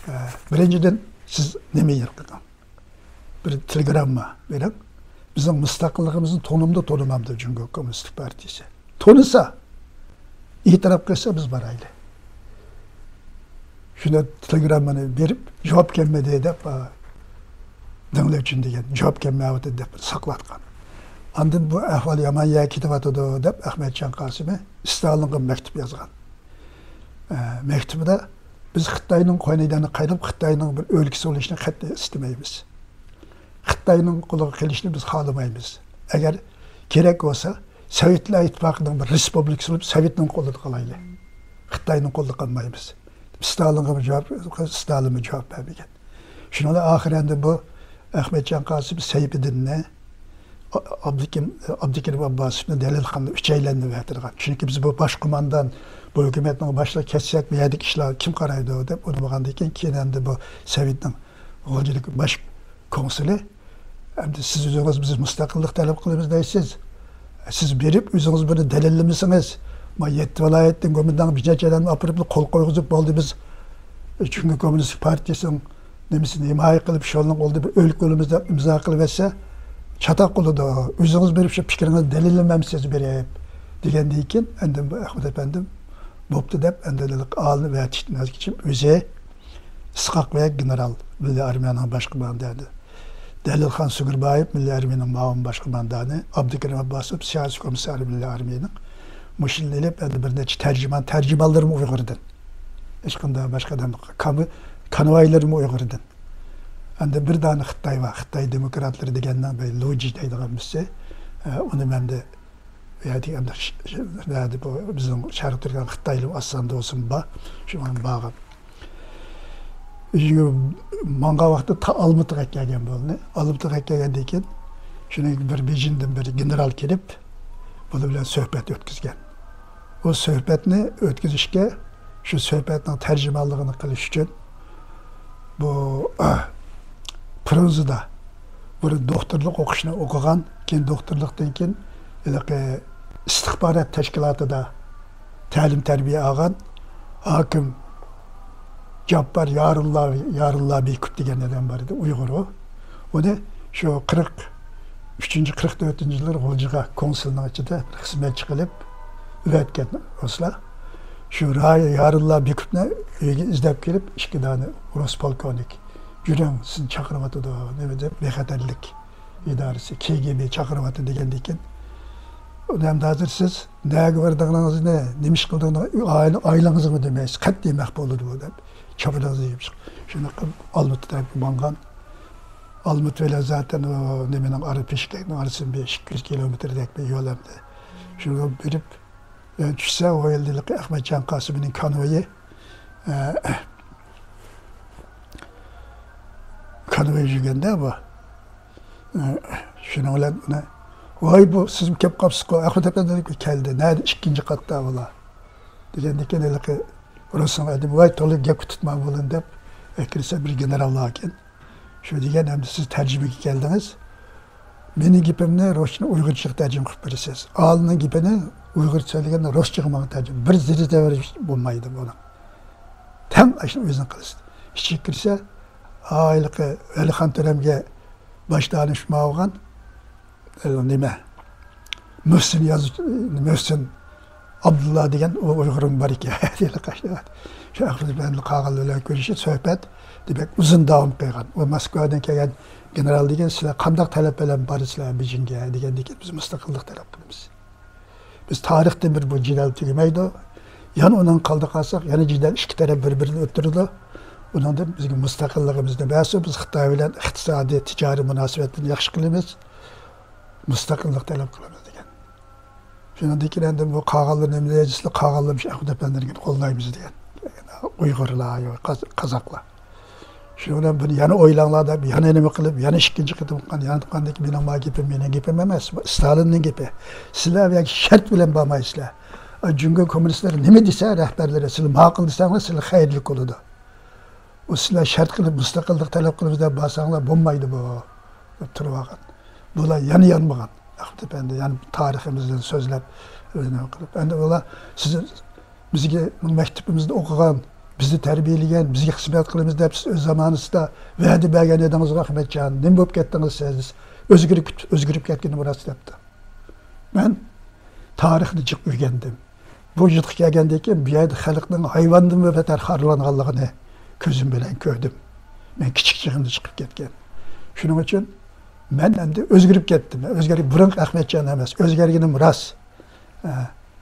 ئە، بىرىنچىدىن، سىز نېمە يېرى قىلىڭ؟ بىر تېلېگرامما بېرىڭ. بىزنىڭ مۇستەقىللىقىمىزنى تونۇمدۇ، تونۇمامدۇ جۇڭگو كوممۇنىستىك پارتىيىسى؟ تونۇسا، ئېتىراپ قىلسا، بىز بارايلى. شۇنى تېلېگراممىنى بېرىپ، جاۋاب كەلمىدى دەپ، ئا، دېڭ لىچۈن دېگەن جاۋاب كەلمەيۋاتىدۇ دەپ ساقلاتقان. ئاندىن بۇ ئەھۋال يامان يەرگە كېتىۋاتىدۇ دەپ، ئەخمەتجان قاسىمى ستالىنغا مەكتۇپ يازغان. ئە، مەكتۇبىدا، بىز خىتاينىڭ قوينىدىن قايرىپ، خىتاينىڭ بىر ئۆلكىسى بولۇشنى قەتئىي ئىستىمەيمىز. خىتاينىڭ قولىغا قېلىشنى بىز خالىمايمىز. ئەگەر كېرەك بولسا، سوۋېتلار ئىتتىپاقىنىڭ بىر رېسپۇبلىكىسى بولۇپ، سوۋېتنىڭ قولىدا قالايلى. خىتاينىڭ قولىدا قالمايمىز. ستالىنغا جاۋاب، ستالىنمۇ جاۋاب بەرمىگەن. شۇنىڭ بىلەن ئاخىرى ئەمدى بۇ ئەخمەتجان قاسىم سەيپىدىننى، ئا-، ئابدۇكېم-، ئابدۇكېرىم ئابباسوفنى، دەلىل خاننى ئۈچەيلەننى ئەۋەتىدىغان. چۈنكى بىز بۇ باش قوماندان، بۇ ھۆكۈمەتنىڭ باشلىقى كەتسەك، بۇ يەردىكى ئىشلار كىم قارايدۇ دەپ ئويلىمىغاندىن كېيىن، كېيىن ئەمدى بۇ سوۋېتنىڭ غۇلجىدىكى باش كونسۇلى، ئەمدى سىز ئۆزىڭىز، بىز مۇستەقىللىق تەلەپ قىلىمىز دەيسىز. سىز بېرىپ، ئۆزىڭىز بۇنى دەلىللىمىسىڭىز، ما يەتتە ۋىلايەتتىن گومىنداڭ بىر نەچچە ئادەمنى ئاپىرىپ قول قويغۇزۇپ بولدى، بىز چۈنكى كوممۇنىستىك پارتىيىسىنىڭ نېمىسىنى ھىمايە قىلىپ، شۇنىڭ ئالدىدا بىر ئۆلكە بولىمىز دەپ ئىمزا قىلىۋەتسە، چاتاق بولىدۇ. ئۆزىڭىز بېرىپ شۇ پىكرىڭىزنى دەلىللىمەمسىز بېرىپ، دېگەندىن كېيىن، ئەمدى بۇ ئەخمەت ئەپەندىم بوپتۇ دەپ، ئەمدى ئالنى ۋە تىكتىن ۋەز كېچىپ، ئۆزى ئىسھاق بەگ گېنېرال، مىللىي ئارمىيەنىڭ باش قوماندانى، دەلىلخان سۇگۇربايېۋ مىللىي ئارمىيەنىڭ مۇئاۋىن باش قوماندانى، ئابدۇكېرىم ئابباسوف سىياسىي كومىسسارى مىللىي ئارمىيەنىڭ، مۇشۇنى ئېلىپ، ئەمدى بىر نەچچە تەرجىمان، تەرجىمانلىرىمۇ ئۇيغۇردىن. ھېچقانداق باشقا ئادەم، كامى-، كانۋايلىرىمۇ ئۇيغۇردىن. ئەمدى بىر دانە خىتاي بار، خىتاي دېموكراتلىرى دېگەننىڭ بىر لۇجى دەيدىغان بىرسى. ئە، ئۇنى مەندە، ئۇ يەردىكى ئەمدى ش-، ش-، نەدە بۇ بىزنىڭ شەرقىي تۈركىستان خىتايلىرى ئاسسامدا بولسۇن بار. شۇ ماڭغان ۋاقىتتا تا ئالمۇتىغا كەلگەن بولدى. ئالمۇتىغا كەلگەندىن كېيىن شۇنىڭ بىر بېيجىڭدىن بىر گېنېرال كېلىپ، بۇنىڭ بىلەن سۆھبەت ئۆتكۈزگەن. ئۇ سۆھبەتنى ئۆتكۈزۈشكە، شۇ سۆھبەتنىڭ تەرجىمانلىقىنى قىلىش ئۈچۈن بۇ فرۇنزېدا بۇرۇن دوختۇرلۇق ئوقۇشنى ئوقۇغان، كېيىن دوختۇرلۇقتىن كېيىن ھېلىقى ئىستىخبارات تەشكىلاتىدا تەلىم تەربىيە ئالغان ھاكىم جاپپار يارۇللا، يارۇللا بېكۇپ دېگەن ئادەم بار ئىدى، ئۇيغۇر ئۇ. ئۇنى شۇ قىرىق ئۈچىنچى، قىرىق تۆتىنچى يىللار غۇلجىغا كونسۇلنىڭ ئىچىدە بىر خىزمەتچى قىلىپ ئۆگەتكەن رۇسلار. شۇ را-، يارۇللا بېكۇپنى ئۆيىگە ئىزدەپ كېلىپ، ئىككى دانە رۇس پولكوۋنىك، جۈرۈڭ، سىزنى چاقىرىۋاتىدۇ، نېمە دەپ، بىخەتەرلىك ئىدارىسى، كې گې بې چاقىرىۋاتىدۇ دېگەندىن كېيىن، ئۇنى ئەمدى ھازىر سىز نەگە بارىدىغىنىڭىزنى، نېمە ئىش قىلىدىغىنىڭىزنى، ئائىلە-، ئائىلىڭىزغىمۇ دېمەيسىز، قەتئىي مەخپىي بولىدۇ بۇ دەپ، چاپىنىڭىزنى يېپىپ چىقىپ، شۇنداق قىلىپ ئالمۇتا تەرەپكە ماڭغان. ئالمۇتا بىلەن زاتەن ئۇ نېمىنىڭ ئارا، پېشكەكنىڭ ئارىسىدىن بىر ئىككى يۈز كىلومېتىردەك بىر يول ئەمدى. شۇنىڭغا بېرىپ، ئە، چۈشسە، ئۇ يەردە ئەخمەتجان قاسىمىنىڭ كونۋويى، ئە، كانۋاي يۈرگەندە بۇ. شۇنىڭ بىلەن ئۇنى، ۋاي، بۇ سىزمۇ كەپ قاپسىزقۇ، ئەخمەت ئەپەندى كەلدى، نەدە ئىككىنچى قاتتا ئۇلار دېگەندىكىن، ھېلىقى رۇسنىڭ ئادىمى، ۋاي، تولا گەپكە تۇتما بولۇن دەپ ئەكىرسە، بىر گېنېرال باركەن، شۇ دېگەن، ئەمدى سىز تەرجىمىگە كەلدىڭىز، مېنىڭ گېپىمنى رۇسچىدىن ئۇيغۇرچىغا تەرجىمە قىلىپ بېرىسىز، ئالىنىڭ گېپىنى ئۇيغۇرچە سۆزلىگەننى رۇسچىغا ماڭا تەرجىمە، بىر زېرە زەۋر بولمايدۇ بۇنىڭ. تەڭ ئاشۇنى ئۆزىنى قىلىسىز. ئىچىگە كىرسە، ھېلىقى ۋەلىخان تۆرەمگە باش دانىشماۋغان، ئە، نېمە، مۆھسىن ياز-، مۆھسىن ئابدۇللا دېگەن ئۇ ئۇيغۇرۇم بار ئىكەن. شۇ ئەخمەت ئەپەندى قالغانلار بىلەن كۆرۈشۈپ، سۆھبەت بەك ئۇزۇن داۋام قىلغان. ئۇ موسكۋادىن كەلگەن گېنېرال دېگەن، سىلەر قانداق تەلەپ بىلەن بارىسىلەر بېيجىڭگە دېگەندىكىن، بىز مۇستەقىللىق تەلەپ قىلىمىز. بىز تارىختىن بىر بۇ جېدەل تۈگىمەيدۇ. يەنە ئۇنىڭ قالدى قالساق، يەنە جېدەل ئىككى تەرەپ بىر-بىرىنى ئۆلتۈرىدۇ. ئۇنىڭدىن بىزگە مۇستەقىللىقىمىزنى بەرسۇن، بىز خىتاي بىلەن ئىقتىسادىي، تىجارىي مۇناسىۋەتلىرىنى ياخشى قىلىمىز، مۇستەقىللىق تەلەپ قىلىمىز دېگەن. شۇنىڭدىن كېيىن ئەمدى بۇ قالغانلىرى نېمە دەيدۇ، سىلەر قالغانلىرى مۇشۇ ئەخمەت ئەپەندىنىڭكىنى قوللايمىز دېگەن. ئۇيغۇرلار، قاز-، قازاقلار. شۇنىڭ بىلەن بۇنى يەنە ئويلاڭلار دەپ، يەنە نېمە قىلىپ، يەنە ئىككىنچى قېتىم قىلغان، يەنە قىلغاندىكىن، مېنىڭ ما گېپىم مېنىڭ گېپىم ئەمەس، بۇ ستالىننىڭ گېپى. سىلەر بۇ يەرگە شەرت بىلەن بارمايسىلەر. ئا، جۇڭگو كوممۇنىستلىرى نېمە دېسە رەھبەرلىرى، سىلەر ماقۇل دېسەڭلار، سىلەر خەيرلىك بولىدۇ. ئۇ سىلەر شەرت قىلىپ مۇستەقىللىق تەلەپ قىلىمىز دەپ بارساڭلار بولمايدۇ بۇ، دەپ تۇرۇۋالغان. بۇلار يەنە يانمىغان. ئەخمەت ئەپەندى يەنە تارىخىمىزدىن سۆزلەپ، ئۆزىنى قىلىپ. ئەمدى ئۇلار سىز بىزگە مەكتىپىمىزدە ئوقۇغان، بىزنى تەربىيەلىگەن، بىزگە خىزمەت قىلىمىز دەپ سىز ئۆز زامانىسىدا ۋەدە بەرگەن ئىدىڭىزغۇ ئەخمەتجان، نېمە بولۇپ كەتتىڭىز سىز؟ ئۆزگىرىپ، ئۆزگىرىپ كەتكىنىم راست دەپتۇ. مەن تارىخنى جىق ئۆگەندىم. بۇ يۇرتقا كەلگەندىن كېيىن بۇ يەردە خەلقنىڭ ھايۋاندىنمۇ بەتەر خارلانغانلىقىنى كۆزۈم بىلەن كۆردۈم. مەن كىچىك چېغىمدا چىقىپ كەتكەن. شۇنىڭ ئۈچۈن مەن ئەمدى ئۆزگىرىپ كەتتىم. ئۆزگەرگەن، بۇرۇنقى ئەخمەتجان ئەمەس، ئۆزگەرگىنىم راست. ئە،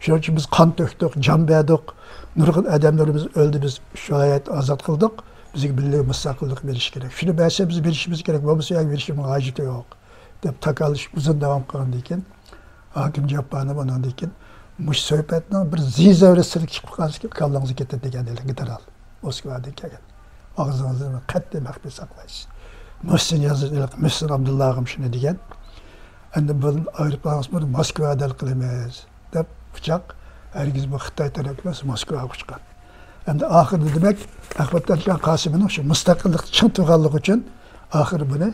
شۇنىڭ ئۈچۈن بىز قان تۆكتۇق، جان بەردۇق، نۇرغۇن ئادەملىرىمىز ئۆلدى، بىز شۇ ھايات ئازاد قىلدۇق. بىزگە مىللىي مۇستەقىللىق بېرىش كېرەك. شۇنى بەرسە بىز بېرىشىمىز كېرەك، بولمىسا يەنە بېرىشىمىزنىڭ ھاجىتى يوق، دەپ تاكاللىشىپ ئۇزۇن داۋام قىلغاندىن كېيىن، ھاكىم جاپپارنى ئۇنىڭدىن كېيىن، مۇشۇ سۆھبەتنىڭ بىر زىي زەۋرى سىرتىغا چىقىپ قالسا كاللاڭىزغا كېتىدۇ دېگەن ھېلىقى گېنېرال، موسكۋادىن كەلگەن. ئاغزىڭىزنى قەتئىي مەخپىي ساقلايسىز. مۇھسىن يازىدۇ، مۇھسىن ئابدۇللاغىم شۇنى دېگەن. ئەمدى بۇ ئايروپىلانىڭىزنى بۇنى موسكۋادىن قىلىمىز، دەپ ئۇچاق ھەرگىز بۇ خىتاي تەرەپ ئەمەس، موسكۋاغا ئۇچقان. ئەمدى ئاخىرىدا دېمەك، ئەخمەت ئەلىخان قاسىمىنىڭ شۇ مۇستەقىللىقتا چىڭ تۇرغانلىقى ئۈچۈن ئاخىرى بۇنى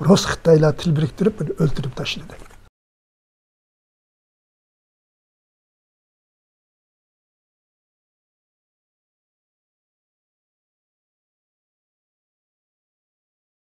رۇس خىتايلار تىل بىرىكتۈرۈپ، بۇنى ئۆلتۈرۈپ تاشلىدى.